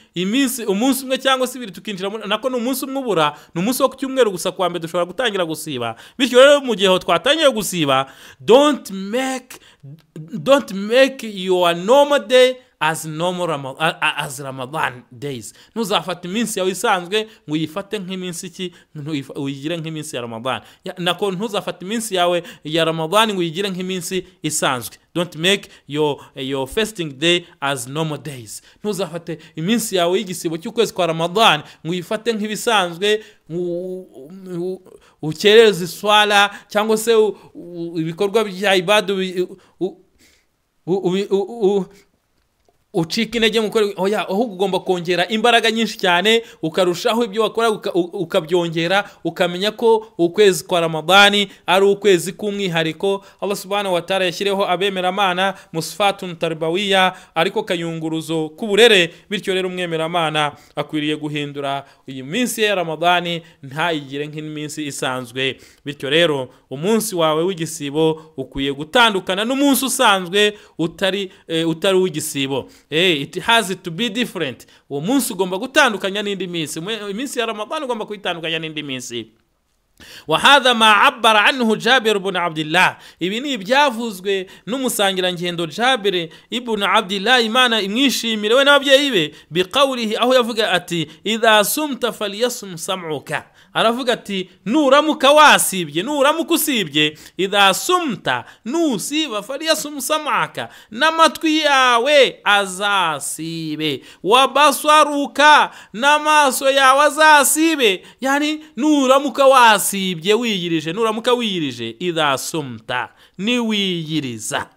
umunsi umwe cyangwa se ibiri tukinjira, nako ni umunsi umwe ubura, ni umunsi wo ku cyumweru gusa kwa mbere dushobora gutangira gusiba. Bityo rero mu gihe twatangiye gusiba, don't make your normal day as normal as Ramadan days. Ntuzafata iminsi yawe isanzwe ngo uyifate nk'iminsi iki, uyigire nk'iminsi ya Ramadan. Nako ntuzafata iminsi yawe ya Ramadan ngo uyigire nk'iminsi isanzwe. Don't make your fasting day as normal days. Ntuzafate iminsi yawe y'igisibo cy'ukwezi kwa Ramadan ngo uyifate nk'ibisanzwe, ukereze iswala cyangwa se ibikorwa bya ibadu, ucika intege mu gukora. Oya, ahubwo ugomba kongera imbaraga nyinshi cyane, ukarushaho ibyo wakora ukabyongera, ukamenya ko ukwezi kwa Ramadani ari ukwezi k'umwihariko. Allah subhanahu wa ta'ala yashyireho abemeramana musfatun tarbawiya, ariko kayunguruzo k'uburere. Bityo rero umwemeramana akwiriye guhindura iyi minsi ya Ramadani ntayigire nk'iminsi isanzwe. Bityo rero umunsi wawe w'igisibo ukwiye gutandukana n'umunsi usanzwe utari uw'igisibo. It has to be different. Uwo munsi ugomba gutandukanya n'indi minsi. Iminsi ya Ramadhan ugomba kuyitandukanya n'indi minsi. Wa hadha ma abbara anhu Jabir ibn Abdullah. Ibi ni ibyavuzwe n'umusangirangendo Jabir ibn Abdullah, Imana imwishimire we n'ababyeyi be, biqawlihi, aho yavuga ati idha sumta falyasum sam'uka. Aravuga ati nuramuka wasibye, nuramuka usibye, idha sumta, nusiba, falyasum sam'aka, n'amatwi yawe azasibe, wabasaruka, n'amaso yawe azasibe. Yani nuramuka wasibye wiyirije, nuramuka wiyirije, idha sumta, niwiyiriza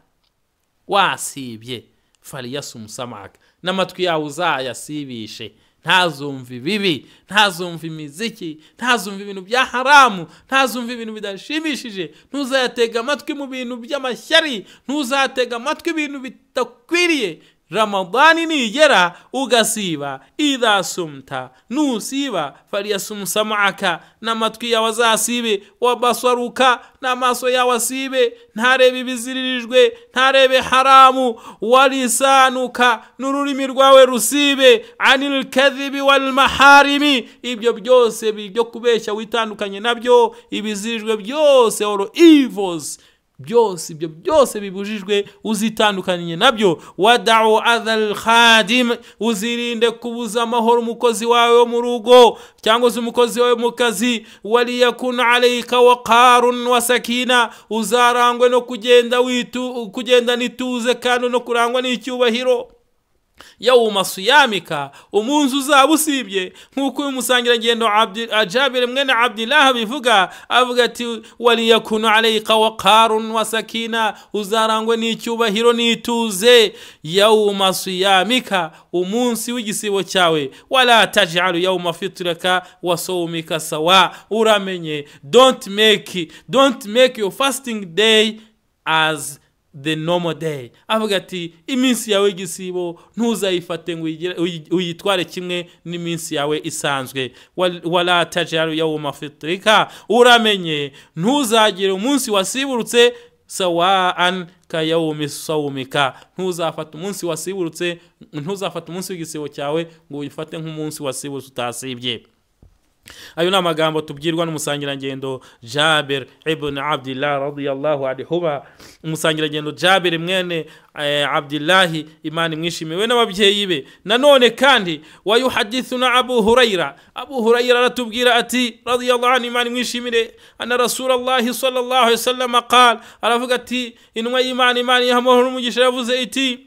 wasibye, falyasum sam'aka, n'amatwi yawe uzayasibishe, ntazumva ibibi, ntazumva imiziki, ntazumva ibintu bya haramu, ntazumva ibintu bidashimishije, ntuzayatega amatwi mu bintu by'amashyari, ntuzatega amatwi ibintu bitakwiriye. Ramadani nigera ugasiba, idha sumta, nusiba, falyasum sam'aka, n'amatwi yawe azasibe, wabasaruka, n'amaso yawe asibe, ntarebe ibiziririjwe, ntarebe haramu, walisanuka, n'ururimi rwawe rusibe, anil kadhibi wal maharimi, ibyo byose byo kubeshya witandukanye nabyo, ibizirijwe byose, all evils byose, ibyo byose bibujijwe uzitandukanye nabyo. Wada'u adhal khadim, uzirinde kubuza amahoro umukozi wawe wo mu rugo cyangwa se umukozi wawe mu kazi. Waliyakun alayka waqarun wa sakina, uzarangwe no kugenda kugenda nituze kandi no kurangwa n'icyubahiro. Yawma siyamika, umunsi uzaba usibye, nk'uko uyu musangirangendo Jabir mwene Abdillah bivuga, avuga ati waliyakunu alayka waqarun wa sakina, uzarangwe n'icyubahiro n'ituze. Yawma siyamika, umunsi w'igisibo cyawe. Wala taj'alu yawma fitraka wa sawmika sawa, uramenye don't make your fasting day as the normal day. Avuga ati iminsi yawe y'igisibo ntuzayifate ngo uyitware kimwe n'iminsi yawe isanzwe. Wala tajalu yawma fitrika, uramenye ntuzagire umunsi wasiburutse sawaan ka yawmi sawmika, ntuzafata umunsi wasiburutse, ntuzafata umunsi w'igisibo cyawe ngo uyifate nk'umunsi wasiburutse utasibye. Ayo ni amagambo tubwirwa n'umusangirangendo Jabir ibn Abdillah radiyallahu anhuma, umusangirangendo Jabir mwene Abdillahi, Imana imwishimiwe n'ababyeyi be. Nanone kandi wayuhadithuna Abu Huraira, Abu Huraira aratubwira ati radiyallahu anhu, Imana imwishimire, anna Rasulullahi sallallahu alayhi wasallam qala, aravuga ati intumwa y'Imana, Imana iha amahoro n'umugisha, yavuze iti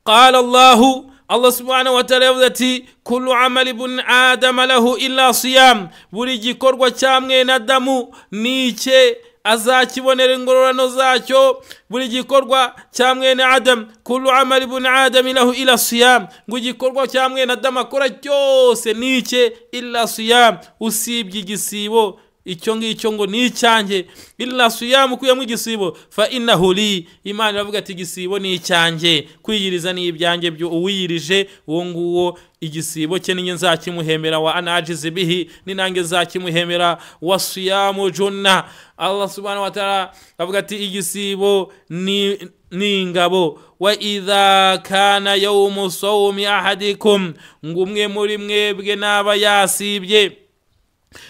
qala Allahu, Allah subhanahu wa ta'ala yavuze ati kullu amali ibn adam lahu illa siyam, buri gikorwa cya mwene Adamu nicye azakibonera ingororano zacyo. Buri gikorwa cya mwene Adam, kullu amali ibn adam lahu illa siyam, ngo igikorwa cya mwene Adam akora cyose nicye illa siyam, usibye igisibo, icyo ngicyo ngo ni icyanjye. Illa siyam, ukuyemo igisibo, fa innahu li, Imana iravuga ati igisibo ni icyanjye, kwiyiriza ni ibyanjye, byo uwiyirije uwo nguwo igisibo cye ninjye nzakimuhemera, wa ana ajizi bihi, ni nanjye nzakimuhemera. Wa siyamu junna, Allah subhanahu wa ta'ala avuga ati igisibo ni ingabo. Wa idha kana yawmu sawmi ahadikum, ngo umwe muri mwebwe naba yasibye.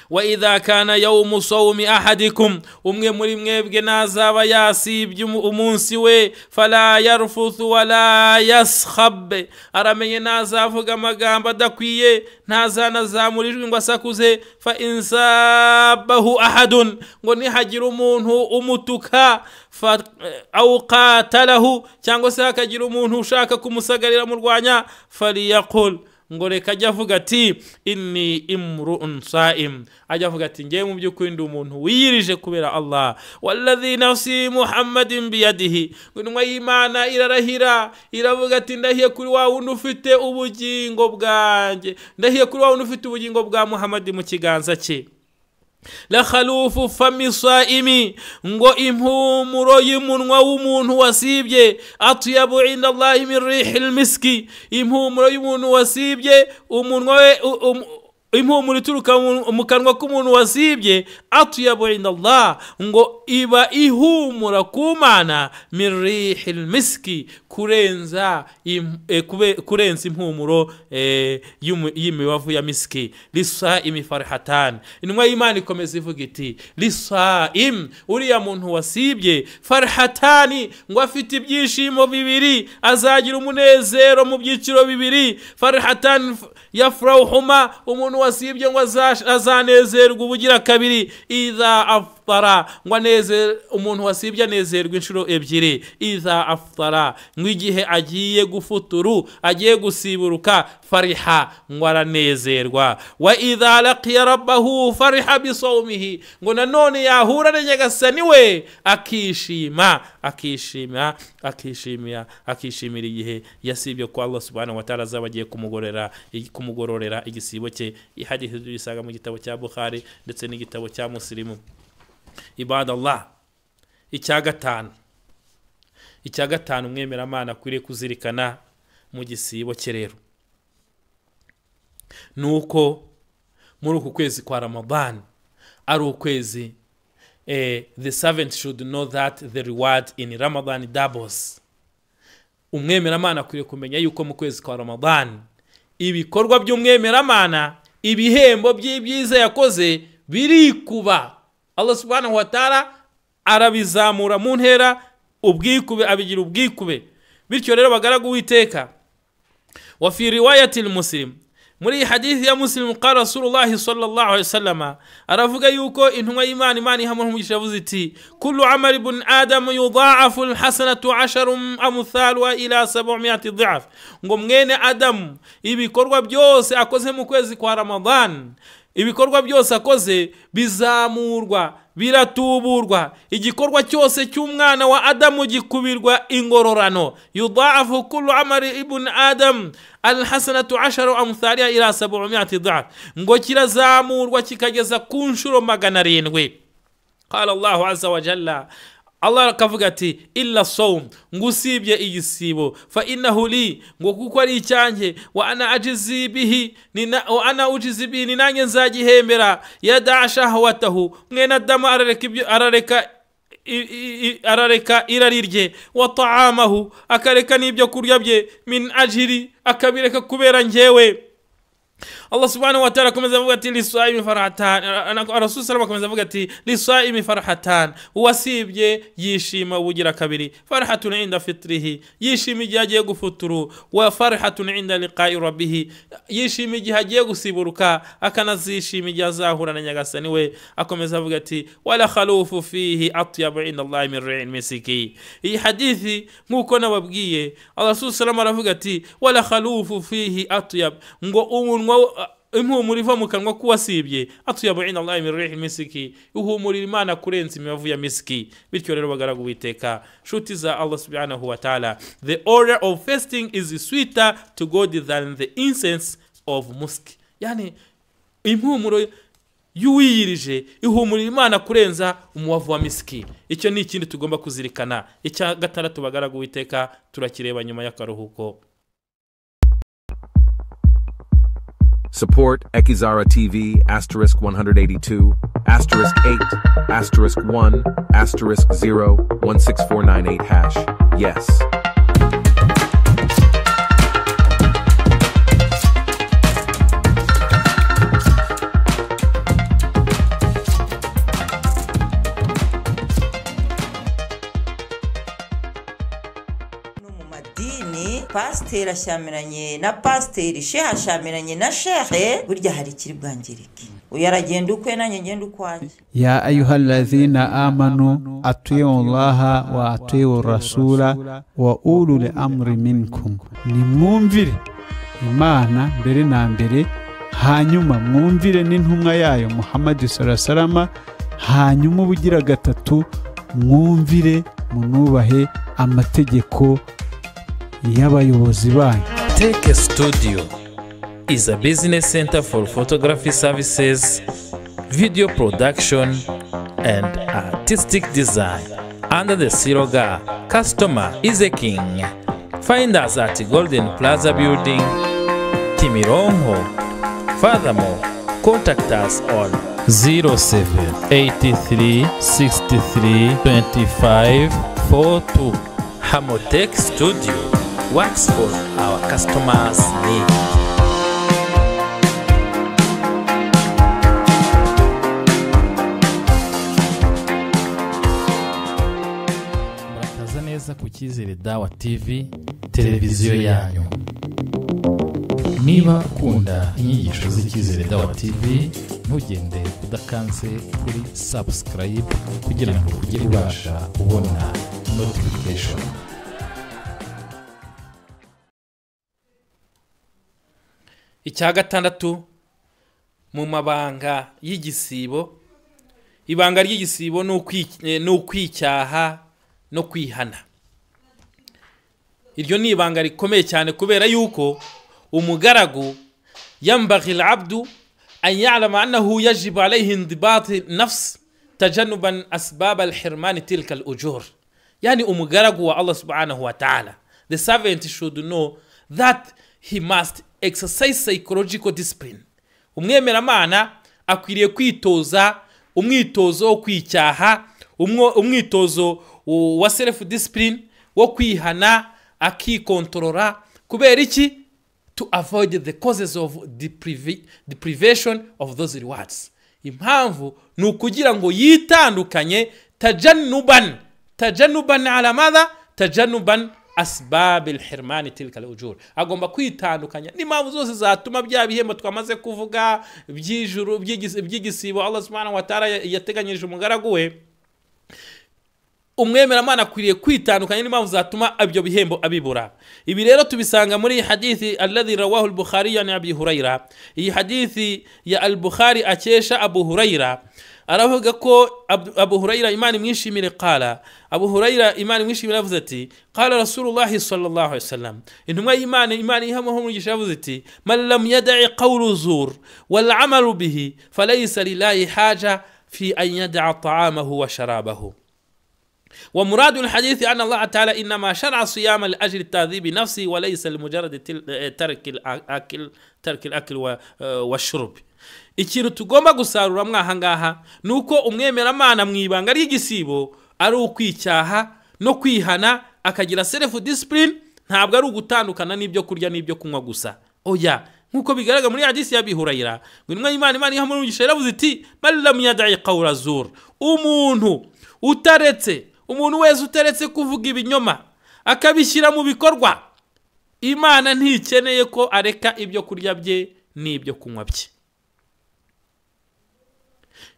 Wa idha kana yawmu sawmi ahadikum, umwe muri mwebwe nazaba yasibye umunsi we, fala yarfuthu wala yaskhab, aramenye nazavuga amagambo adakwiye, ntazanazamura ijwi ngo asakuze. Fa insabahu ahadun, ngo nihagira umuntu umutuka, fa au qatalahu, cyangwa se hakagira umuntu ushaka kumusagarira murwanya, faliyaqul, ngo reka ajya avuga ati inni imru'un sa'im, ajya avuga ati ngewe mu by'ukuri ndi umuntu wiyirije kubera Allah. Walladhi nafsi Muhammadin biyadihi, ngo intumwa y'Imana irarahira iravuga ati ndahiye kuri wa wundi ufite ubugingo bwanjye, ndahiye kuri wa wundi ufite ubugingo bwa Muhammad mu kiganza cye. La khalufu fami saimi, ngo impumuro y'umunwa w'umuntu wasibye, atyabu inda Allahi min rihil miski, impumuro y'umuntu wasibye, umunwa we impumuro ituruka mu kanwa k'umuntu wasibye, atyabu inda Allah, ngo iba ihumura ku Mana, min rihil miski, kurenza impumuro y'imibavu ya miski. Lisaimi farhatan, intumwa y'Imana ikomeza ivuga iti lisaim, uriya muntu wasibye, farhatani, ngo afite ibyishimo bibiri, azagira umunezero mu byiciro bibiri. Farhatan yafrahuma, umuntu wasibye ngo azanezerwa ubugira kabiri. Idha aftara, ngo umuntu wasibye anezerwa inshuro ebyiri. Idha aftara, ngo igihe agiye gufuturu, agiye gusiburuka, fariha, ngo aranezerwa. Wa idha laqiya rabbahu fariha bisawmihi, ngo nanone yahura na Nyagasani we akishima, akishima, akishimira, akishimira igihe yasibye ko Allah subhanahu wa ta'ala azaba agiye kumugororera igisibo cye. Ihadithi tuyisaga mu gitabo cya Bukhari ndetse n'igitabo cya Muslimu. Ibadallah, icya gatanu umwemeramana akwiriye kuzirikana mu gisibo cye rero nuko muri uku kwezi kwa Ramadan ari ukwezi, the servant should know that the reward in Ramadan doubles. Umwemeramana akwiriye kumenya yuko mu kwezi kwa Ramadan ibikorwa by'umwemeramana, ibihembo by'ibyiza yakoze birikuba. Allah subhanahu wa ta'ala arabizamura mu ntera, ubwikube abigira ubwikube. Bityo rero bagaragu Uwiteka, wa fi riwayati al-Muslim, Muri hadithi ya Muslim, qala Rasulullah sallallahu alaihi wasallam, aravuga yuko intumwa y'Imana, Imana iha umugisha, yavuze iti kullu amali ibn adam yudha'afu alhasanatu 10 amthaluha ila 700 dha'f. Ngo mwene Adam ibikorwa byose akoze mu kwezi kwa Ramadan, ibikorwa byose akoze bizamurwa, biratuburwa. Igikorwa cyose cy'umwana wa Adamu gikubirwa ingororano. Yudha'afu kullu amali ibn adam alhasanatu 10 amthaliha ila 700 dha'f. Ngo kirazamurwa kikageza ku nshuro 700. Qala Allahu azza wa jalla, Allah akavuga ati illa sawm, ngo usibye igisibo, fa innahu li, ngo kuko ari icyanjye, wa ana ajizi bihi, wa ana ujizi bihi, ni nanjye nzagihembera. Yada shahwatahu, mwene Adamu arareka arareka irari rye, wa ta'amahu, akareka n'ibyo kurya bye, min ajiri, akabireka kubera njyewe. Allah subhanahu wa ta'ala akomeza avuga ati lisaimi farhatan, Rasul sallallahu akomeza avuga ati lisaimi farhatan, uwasibye yishima ubugira kabiri, farhatun inda fitrihi, yishima igihe agiye gufuturu, wa farhatun inda liqa'i rabbih, yishima igihe agiye gusiburuka, akanazishima igihe azahura na Nyagasani we. Akomeza avuga ati wala khalufu fihi atyabu inda Allah min ri'il misiki. Iyi hadithi nkuko nababwiye, Rasul sallallahu aravuga ati wala khalufu fihi atyab, ngo umunwa impumuro iva mu kanwa k'uwasibye, atyabu inda Allah min ri'il misiki, ihumurira Imana kurenza imibavu ya misiki. Bityo rero bagaragu Uwiteka, shuti za Allah subhanahu wa ta'ala, the order of fasting is sweeter to God than the incense of musk. Yani impumuro y'uwiyirije ihumurira Imana kurenza umubavu wa misiki. Icyo ni ikindi tugomba kuzirikana. Icya gatandatu bagaragu Uwiteka turakireba nyuma y'akaruhuko. Support Ekizara TV asterisk 182 asterisk 8 asterisk 1 asterisk 0 16498 hash. Yes. Pasiteri ashyamiranye na pasiteri, shehe ashyamiranye na shehe, burya hari ikiri bwangirike. Uyu aragenda ukwe nanjye ngenda ukwanjye. Ya ayyuhallazina amanu atiiu Allaha wa atiiu rasula wa ulul amri minkum. Nimwumvire Imana mbere na mbere, hanyuma mwumvire n'intumwa yayo Muhammad sallallahu alaihi wasallam, hanyuma ubugira gatatu mwumvire munubahe amategeko y'abayobozi banyu. Take Studio is a business center for photography services, video production and artistic design. Under the slogan Customer is a King. Find us at Golden Plaza Building, Kimironko. Furthermore, contact us on 07 83 63 25 42. Hamotech Studio works for our customers' needs. Murakaza neza ku Cyizere Dawa TV, televiziyo yanyu. Niba ukunda inyigisho z'Icyizere Dawa TV, ntugende udakanze kuri subscribe kugira ngo ujye ubasha kubona notification. Icya gatandatu mu mabanga y'igisibo, ibanga ry'igisibo ni ukwicyaha no kwihana. Iryo ni ibanga rikomeye cyane kubera yuko umugaragu yambaghi al-abdu an ya'lama annahu yajibu alayhi indibat nafs tajannuban asbab al-hirman tilka al-ujur. Yani umugaragu wa Allah subhanahu wa ta'ala, the servant should know that he must exercise psychological discipline. Umwemeramana akwiriye kwitoza umwitozo wo kwicyaha, umwitozo wa self discipline, wo kwihana, akikontorora. Kubera iki? To avoid the causes of deprivation of those rewards. Impamvu ni ukugira ngo yitandukanye, tajannuban ala madha, tajannuban asbab alhirman tilka alujur, agomba kwitandukanya n'impamvu zose zatuma bya bihembo twamaze kuvuga by'ijuru by'igisibo Allah subhanahu wa ta'ala yateganyirije umugaragu we. Umwemeramana akwiriye kwitandukanya n'impamvu zatuma ibyo bihembo abibura. Ibi rero tubisanga muri hadithi alladhi rawahu al-Bukhari an Abi Huraira. Iyi hadithi ya al-Bukhari akesha Abu Huraira, aravuga ko Abu Huraira Imana imwishimire, qala Abu Huraira Imana imwishimire yavuze ati qala Rasulullah sallallahu alaihi wasallam, intumwa y'Imana Imana ihamuha umugisha yavuze ati man lam yada'i qawlu zur wal amalu bihi falaysa lillahi haja fi an yada'a ta'amahu wa sharabahu. ومراد الحديث أن الله تعالى إنما شرع صيام لأجل التعذيب نفسه وليس لمجرد ترك الأكل والشرب. Ikintu tugomba gusarura mwaha ngaha nuko umwemeramana mu ibanga ry'igisibo ari ukwicyaha no kwihana akagira self discipline, ntabwo ari ugutandukana n'ibyo kurya n'ibyo kunywa gusa. Oya, nkuko bigaragara muri hadisi ya Abi Huraira, ngo Imana Imana ihamurugisha yaravuze iti man lam yada'i qawla zur, umuntu utaretse, umuntu wese utaretse kuvuga ibinyoma akabishyira mu bikorwa, Imana ntikeneye ko areka ibyo kurya bye n'ibyo kunywa bye.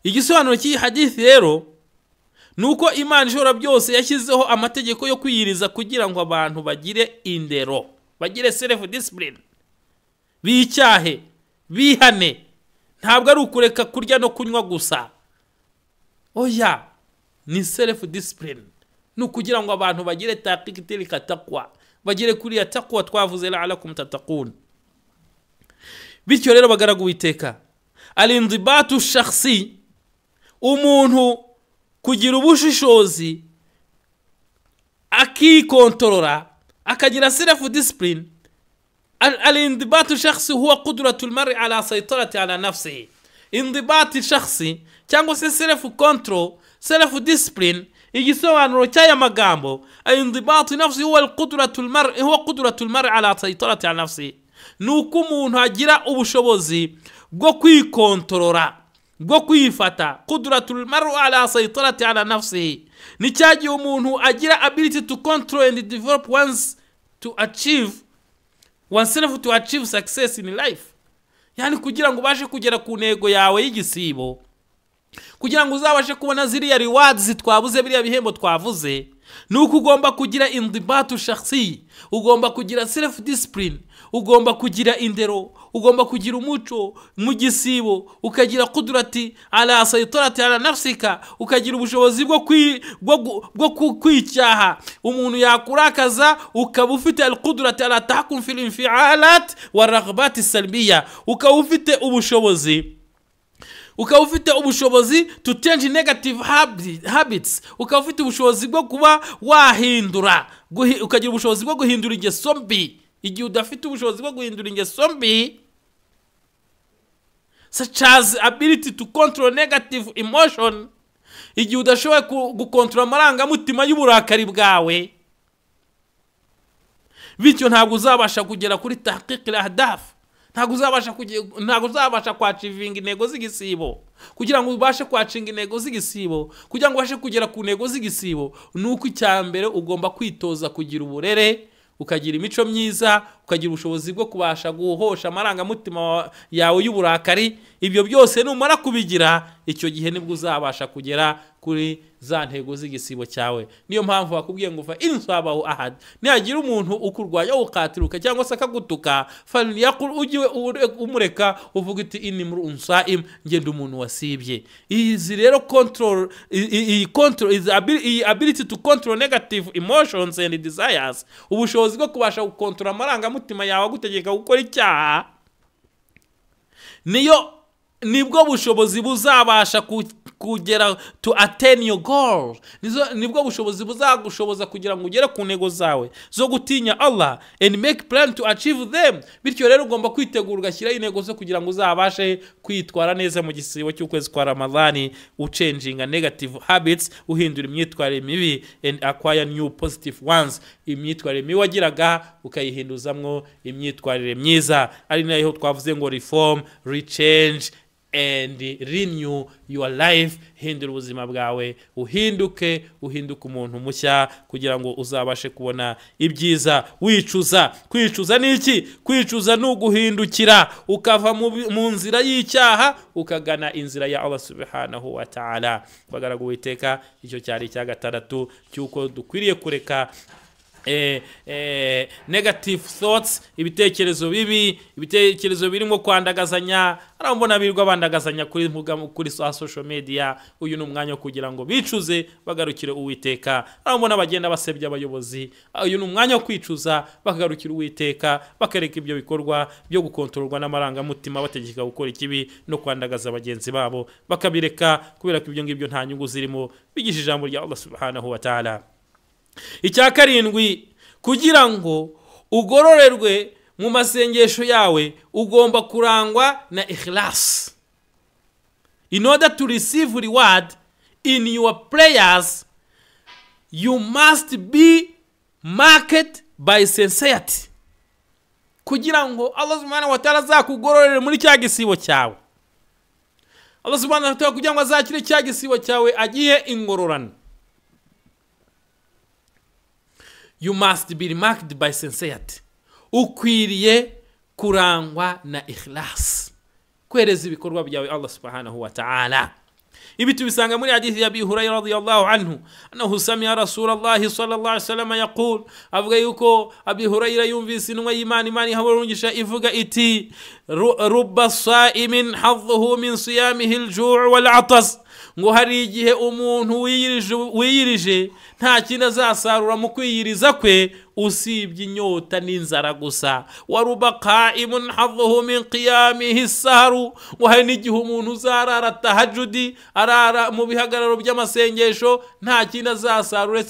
Igisobanuro cy'iyi hadithi rero nuko Imana ishobora byose yashyizeho amategeko yo kwiyiriza kugira ngo abantu bagire indero, bagire self discipline, bicyahe, bihane. Ntabwo ari ukureka kurya no kunywa gusa, oya, ni self discipline, ni ukugira ngo abantu bagire taqiqtilka taqwa, bagire kuri ya taqwa twavuze la'alakum tattaqun. Bityo rero bagaragu Uwiteka, alindibatu shakhsi, umuntu kugira ubushishozi akikontorora akagira self discipline. Alindibatu shakhsi huwa qudratu almar'i ala saytarati ala nafsihi. Indibati shakhsi cyangwa se self control, self discipline, igisobanuro cy'aya magambo indibatu nafsi huwa alqudratu almar'i, huwa qudratu almar'i ala saytarati ala nafsihi, nuko umuntu agira ubushobozi bwo kwikontorora, bwo kwifata. Qudratul mar'u ala saytarati ala nafsihi ni cyagiye umuntu agira ability to control and develop one's to achieve oneself to achieve success in life. Yani kugira ngo ubashe kugera ku ntego yawe y'igisibo, kugira ngo uzabashe kubona ziriya rewards twabuze, biriya bihembo twavuze, nuko ugomba kugira indibatu shakhsi, ugomba kugira self discipline, ugomba kugira indero, ugomba kugira umuco mu gisibo, ukagira kudrati ala saytarati ala nafsika, ukagira ubushobozi bwo kwicyaha. Umuntu yakurakaza ukaba ufite alqudrati ala tahkum fil infialat wa raghbat salbiya, ukaba ufite ubushobozi, ukaba ufite ubushobozi to change negative habits, ukaba ufite ubushobozi bwo kuba wahindura, ukagira ubushobozi bwo guhindura ingeso mbi. Igihe udafite ubushobozi bwo guhindura ingeso mbi, such as ability to control negative emotion, igihe udashoboye gukontorora amarangamutima y'uburakari bwawe, bityo ntabwo uzabasha kugera kuri tahqiq al-ahdaf, ntabwo uzabasha kwachivinga intego z'igisibo. Kugira ngo ubashe kwacinga intego z'igisibo, kugira ngo ubashe kugera ku ntego z'igisibo, nuko icyambere ugomba kwitoza kugira uburere, ukagira imico myiza, ukagira ubushobozi bwo kubasha guhosha amarangamutima yawe y'uburakari. Ibyo byose numara kubigira, icyo gihe nibwo uzabasha kugera kuri za ntego z'igisibo cyawe. Niyo mpamvu bakubwiye ngo fa insabahu ahad, nihagira umuntu ukurwanya ukatiruka cyangwa se akagutuka, falyaqul, ugiwe umureka uvuga uti inni mru'un sa'im, ngenda umuntu wasibye. Izi rero control, iyi control is ability to control negative emotions and desires, ubushobozi bwo kubasha gukontorora amarangamutima yawe agutegeka gukora icyaha, niyo nibwo bushobozi buzabasha kugera to attain your goal. Nibwo bushobozi buzagushoboza kugira ngo ugere ku ntego zawe zo gutinya Allah and make plan to achieve them. Bityo rero ugomba kwitegura ugashyiraho intego zo kugira ngo uzabashe kwitwara neza mu gisibo cy'ukwezi kwa Ramadhani, uchanginga negative habits, uhindura imyitwarire mibi and acquire new positive ones. Imyitwarire mibi wagiraga ukayihinduzamwo imyitwarire myiza, ari nayo twavuze ngo reform, rechange and renew your life. Hindura ubuzima bwawe, uhinduke umuntu mushya kugira ngo uzabashe kubona ibyiza. Wicuza, kwicuza ni iki? Kwicuza ni uguhindukira ukava mu nzira y'icyaha ukagana inzira ya Allah subhanahu wa ta'ala. Bagaragu Uwiteka, icyo cyari icya gatandatu cy'uko dukwiriye kureka negative thoughts, ibitekerezo bibi, ibitekerezo birimo kwandagazanya. Arambona birirwa bandagazanya kuri mbuga, kuri social media. Uyu ni umwanya kugira ngo bicuze bagarukire Uwiteka. Arambona bagenda basebya abayobozi. Uyu ni umwanya wo kwicuza bakagarukira Uwiteka, bakareka ibyo bikorwa byo gukontororwa n'amarangamutima bategeka gukora ikibi no kwandagaza bagenzi babo, bakabireka kubera ko ibyo ngibyo nta nyungu zirimo. Bigisha ijambo rya Allah subhanahu wa ta'ala. Icya karindwi, kugira ngo ugororerwe mu masengesho yawe ugomba kurangwa na ikhlas. In order to receive reward in your prayers, you must be marked by sincerity. Kugira ngo Allah subhanahu wa ta'ala azakugororere muri cya gisibo cyawe, Allah subhanahu wa ta'ala kugira ngo azakire cya gisibo cyawe agiye ingororano, you must be marked by sincerity. Ukwiriye kurangwa na ikhlas, kwereza ibikorwa byawe Allah subhanahu wa ta'ala. Ibi tubisanga muri hadithi ya Abi Hurairah radhiyallahu anhu, annahu sami'a Rasulullah sallallahu alaihi wasallam yaqul, avuga yuko Abi Hurairah yumvise intumwa y'Imana, Imana ihaburungisha ivuga iti rubba sa'imin hadhuhu min siyamihi al-ju' wal-'atas. Ngo hari igihe umuntu wiyirije nta kintu azasarura mu kwiyiriza kwe usibye inyota n'inzara gusa. Waruba qa'imun hadhuhu min qiyamihi as-sahru. Ngo hari n'igihe umuntu uzarara tahajjudi, arara mu bihagararo by'amasengesho, nta kintu azasarura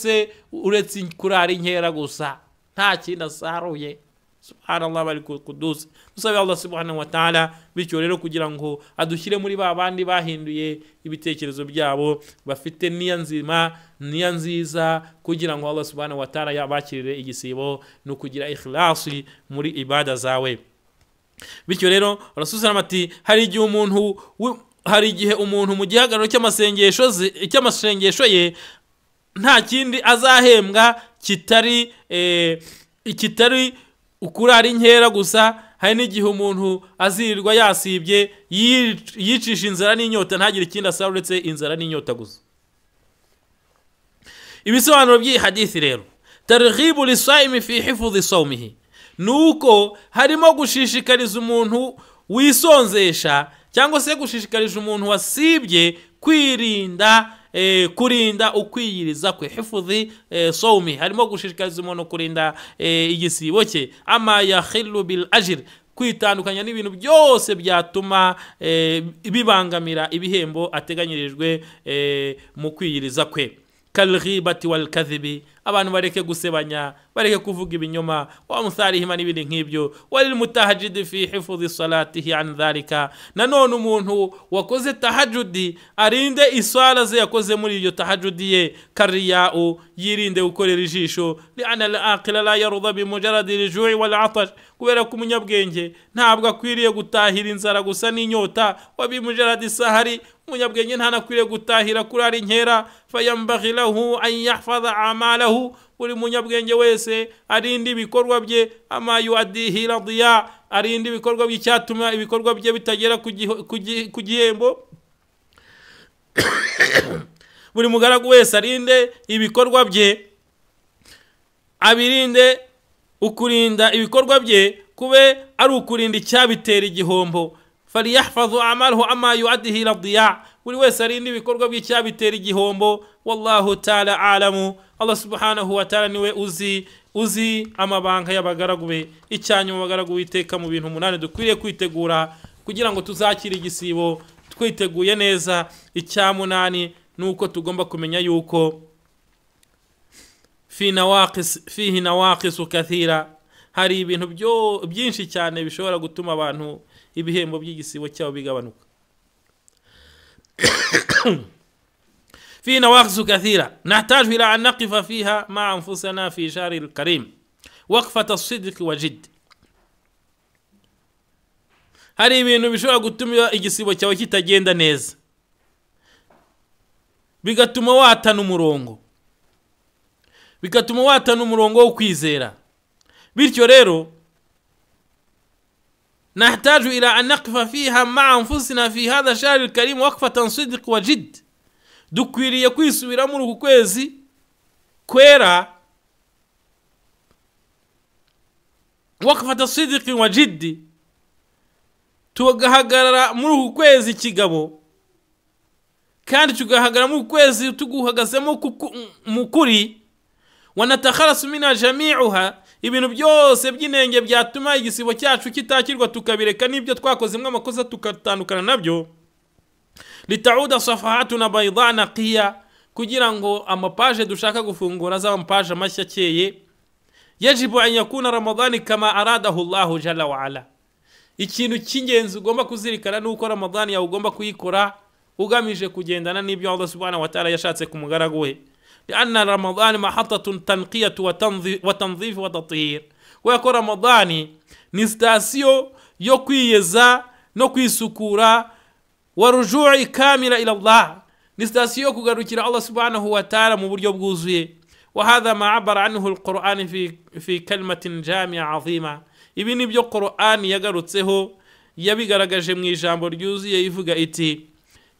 uretse kurara inkera gusa, nta kintu asaruye. Subhanallah bari kudus. Dusabe Allah subhanahu wa ta'ala bityo rero kugira ngo adushyire muri ba bandi bahinduye ibitekerezo byabo, bafite niya nzima, niya nziza, kugira ngo Allah subhanahu wa ta'ala yabakirire igisibo no kugira ikhlasi muri ibada zawe. Bityo rero Rasul sallallahu ati hari igihe umuntu mu gihagararo cy'amasengesho ye nta kindi azahembwa kitari ukurara inkera gusa. Hari n'igihe umuntu azirirwa yasibye yicisha inzara n'inyota ntagire ikindi asaba uretse inzara n'inyota gusa. Ibisobanuro by'iyi hadithi rero, targhibu lisaimi fi hifdhi sawmihi, nuko harimo gushishikariza umuntu wisonzesha cyangwa se gushishikariza umuntu wasibye kwirinda kurinda ukwiyiriza kwe, hifudhi sawmi, harimo gushishikariza umuntu kurinda igisibo cye, ama yakhillu bil ajr, kwitandukanya n'ibintu byose byatuma bibangamira ibihembo ateganyirijwe mu kwiyiriza kwe. Kalghibati wal kadhibi, abantu bareke gusebanya, bareke kuvuga ibinyoma, wa mutharihima n'ibindi nk'ibyo. Walil mutahajjidi fi hifdhi salatihi an dhalika, nanone umuntu wakoze tahajjudi arinde iswala ze yakoze muri iyo tahajjudi ye. Kariyau, yirinde gukorera ijisho, li'anna al-aqila la yarda bi mujarradi al-ju'i wal 'atash, kubera ko umunyabwenge ntabwo akwiriye gutahira inzara gusa n'inyota. Wa bi mujarradi sahari, umunyabwenge ntanakwiriye gutahira kurara inkera. Fayambaghi lahu an yahfaza a'malahu, buri munyabwenge wese arinde ibikorwa bye, ama yuaddihi radiya, arinde ibikorwa by'icyatuma ibikorwa bye bitagera ku gihembo. Buri mugaragu wese arinde ibikorwa bye, abirinde ukurinda ibikorwa bye kube ari ukurinda icyabitera igihombo. Faliyahfazu a'malahu ama yuaddihi radiya, buri wese arinde ibikorwa by'icyabitera igihombo. Wallahu ta'ala a'lamu, Allah subhanahu wa ta'ala niwe uzi amabanga y'abagaragu be. Icyanyuma abagaragu witeka mu bintu 8 dukwiriye kwitegura kugira ngo tuzakire igisibo twiteguye neza. Icya 8 nuko tugomba kumenya yuko fihi nawaqis kathira, hari ibintu byinshi cyane bishobora gutuma abantu ibihembo by'igisibo cyabo bigabanuka. في نواقص كثيرة نحتاج إلى أن نقف فيها مع أنفسنا في شهر الكريم وقفة الصدق وجد. Hari ibintu bishobora gutuma igisibo cyawe kitagenda neza, bigatuma watana umurongo, bigatuma watana umurongo wo kwizera. Bityo rero nahtaju ila an naqfa fiha ma'a anfusina fi hadha shahr al-karim waqfatan sidq wa jidd. Dukwiriye kwisubira muri uku kwezi kwera, waqfatan sidq wa jidd, tugahagarara muri uku kwezi kigabo, kandi tugahagarara muri uku kwezi tuguhagazemo mu kuri. Wanatakhalasu mina jami'uha, ibintu byose by'inenge byatuma igisibo cyacu kitakirwa tukabireka, n'ibyo twakozemo amakosa tukatandukana nabyo. Litauda safahatuna bayda naqiya, kugira ngo amapaje dushaka gufungura azaba amapaje mashya akeye. Yajibu an yakuna ramadani kama aradahu Allahu jalla wa ala. Ikintu cy'ingenzi ugomba kuzirikana ni uko Ramadani yawe ugomba kuyikora ugamije kugendana n'ibyo Allah subhanahu wa ta'ala yashatse ku mugaragu we. لأن رمضان محطة تنقية وتنظيف وتطهير. Kuko Ramadani ni sitasiyo yo kwiyeza no kwisukura, wa rujui kamila ila Allah, ni sitasiyo yo kugarukira Allah subhanahu wa ta'ala mu buryo bwuzuye. Wa hadha ma abara anhu al-Qur'an fi kalmatin jami'a azima. Ibi ni byo Qur'an yagarutseho, yabigaragaje mu ijambo ryuzuye ivuga iti: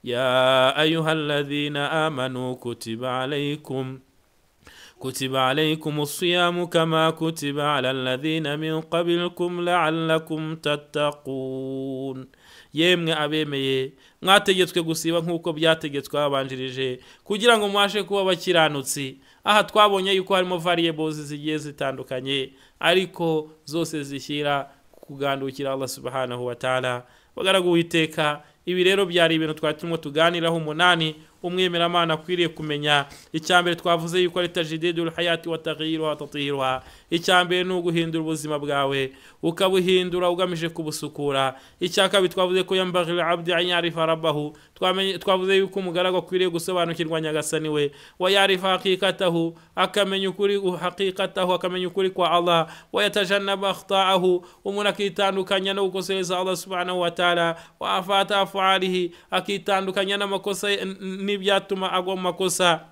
ya ayyuhalladhina amanu kutiba alaykum as-siyamu kama kutiba ala alladhina min qablikum la'allakum tattaqun. Yemwe abemeye, mwategetswe gusiba nk'uko byategetswe ababanjirije, kugira ngo mubashe kuba abakiranutsi. Aha twabonye yuko harimo variables zigiye zitandukanye, ariko zose zishyira kugandukira Allah subhanahu wa ta'ala. Bagaragu Uwiteka, ibi rero byari ibintu twari turimo tuganiraho umunani umwemeramana akwiriye kumenya. Icyambere twavuze yuko ari tajdidul hayati wa taghyiruha wa tathiruha. Icyambere ni uguhindura ubuzima bwawe ukabuhindura ugamije kubusukura. Icya kabiri twavuze ko yambaghi al-abdi an ya'rifa rabbahu, twavuze yuko umugaragu akwiriye gusobanukirwa Nyagasani we, wa ya'rifa haqiqatahu, akamenya ukuri haqiqatahu, akamenya ukuri kwa Allah, wa yatajannaba akhta'ahu, umuntu akitandukanya no gukosereza Allah subhanahu wa ta'ala, wa afata af'alihi, akitandukanya n'amakosa n'ibyatuma agwa mu makosa.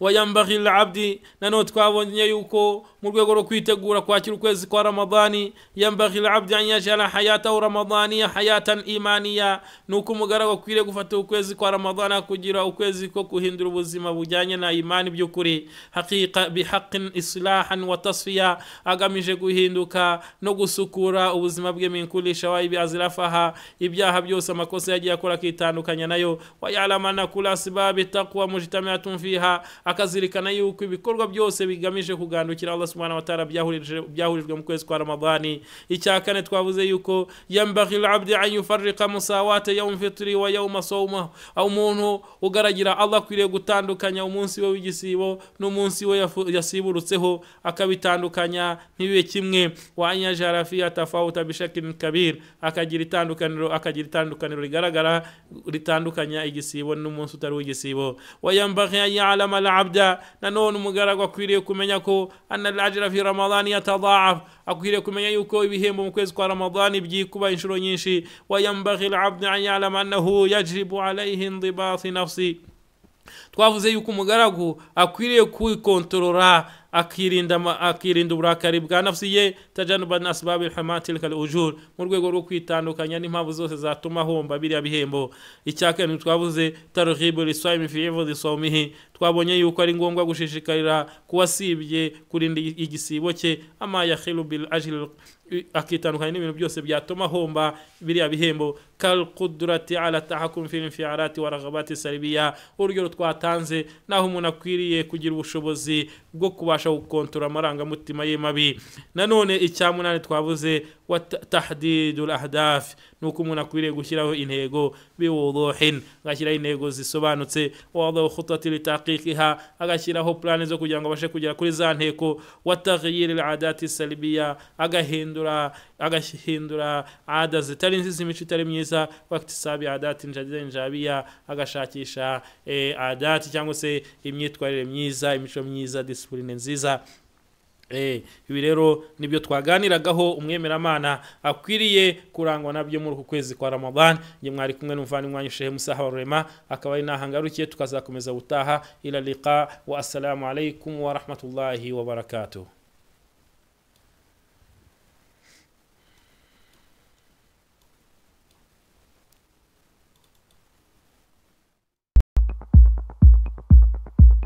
Wayambaghi al-abdi, nanone twabonye yuko mu rwego rwo kwitegura kwakira ukwezi kwa Ramadani, yambaghi al-abdi an yaj'ala hayatahu ramadaniya hayatan imaniya, nuko umugaragu akwiriye gufata ukwezi kwa Ramadani kugira ukwezi ko kuhindura ubuzima bujyanye na imani by'ukuri, haqiqa bihaqqin islahan wa tasfiya, agamije guhinduka no gusukura ubuzima bwe min kulli shawaibi azrafaha, ibyaha byose amakosa yagiye akora akitandukanya nayo. Wa ya'lamu anna kulla asbabi taqwa mujtami'atun fiha, akazirikana yuko ibikorwa byose bigamije kugandukira Allah subhanahu wa ta'ala byahurijwe mu kwezi kwa Ramadani. Icya kane twavuze yuko yambaghi al-abdi an yufarriqa musawata yawm fitri wa yawm sawmahu, aho umuntu ugaragira Allah akwiriye gutandukanya umunsi we w'igisibo n'umunsi we yasiburutseho, akabitandukanya ntibibe kimwe. Wa an yajara fiha tafawuta bishaklin kabir, akagira itandukaniro rigaragara ritandukanya igisibo n'umunsi utari w'igisibo. Wa yambaghi an ya'lama al-abda, nanone umugaragu akwiriye kumenya ko anna al-ajra fi ramadani yatadha'af, akwiriye kumenya yuko ibihembo mu kwezi kwa Ramadani byikuba inshuro nyinshi. Wa yambaghi al-abdu an ya'lama annahu yajibu alayhi indibat nafsi, twavuze yuko umugaragu akwiriye kwikontorora, akirinda uburakari bwa nafsi ye, tajanuban asbabil hamatil kal ujur, mu rwego rwo kwitandukanya n'impamvu zose zatuma ahomba biriya bihembo. Icya kane twavuze targhibu lisaymi fi ifdhi sawmihi, twabonye yuko ari ngombwa gushishikarira kuwasibye kurinda igisibo cye, ama yakhilu bil ajl, akitandukanya n'ibintu byose byatuma ahomba biriya bihembo. Kal qudrati ala tahakum fi infialati wa raghabati salbiya, urugero twatanze naho umuntu akwiriye kugira ubushobozi bwo kubasha gukontorora amarangamutima ye mabi. Nanone icya munani twavuze wa tahdidul ahdaf, nuko umuntu akwiriye gushyiraho intego biwuduhin, agashyiraho intego zisobanutse, wa wadahu khutati litaqiqiha, agashyiraho plani zo kugira ngo abashe kugera kuri za ntego, wa taghyir al-adati salbiya, agahindura ada zitari nziza, imico itari myiza, wa iktisabi adati njabiya, agashakisha adati cyangwa se imyitwarire myiza, imico myiza, discipline nziza. Ibi rero nibyo twaganiragaho umwemeramana akwiriye kurangwa nabyo muri uku kwezi kwa Ramadan. Nge mwari kumwe n'umuvandimwe wanyu Sheikh Musa Habarurema, akaba ari nahangarukiye, tukazakomeza gutaha. Ila liqa wa assalamu alaikum wa rahmatullahi wa barakatuh.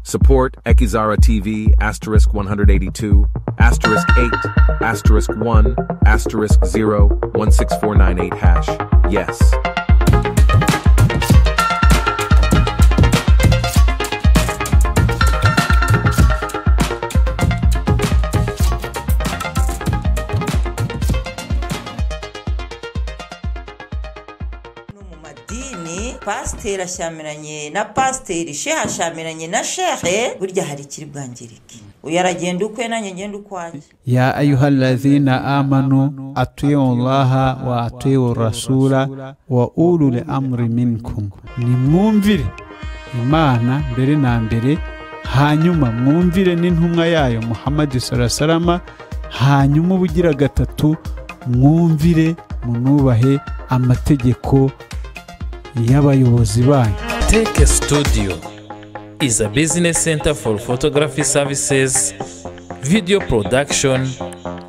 Support Ekizara TV asterisk 182 asterisk 8 asterisk 1 asterisk 0 16498 hash. Yes. Pasiteri ashyamiranye na pasiteri, shehe ashyamiranye na shehe, burya hari ikiri bwangirike. Uyu aragenda ukwe nanjye ngenda ukwanjye. Ya ayyuhallazina amanu atiu Allaha wa atiu rasula wa ulul amri minkum. Nimwumvire Imana mbere na mbere, hanyuma mwumvire n'intumwa yayo Muhammad sallallahu alaihi wasallam, hanyuma ubugira gatatu mwumvire munubahe amategeko y'abayobozi banyu. Take Studio is a business center for photography services, video production,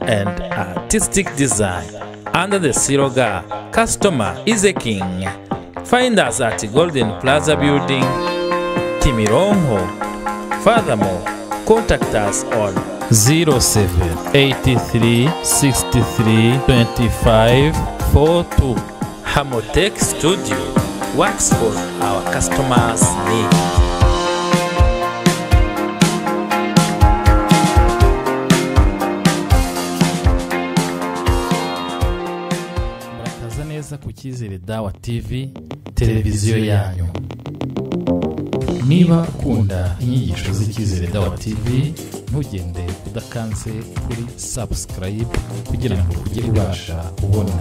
and artistic design. Under the slogan, Customer is a King. Find us at Golden Plaza Building, Kimironko. Furthermore, contact us on 0783 63 25 42. Hamotech Studio works for our customers' needs. Murakaza neza ku Cyizere Dawa TV, televiziyo yanyu. Niba ukunda inyigisho z'Icyizere Dawa TV, ntugende udakanze kuri subscribe kugira ngo ujye ubasha kubona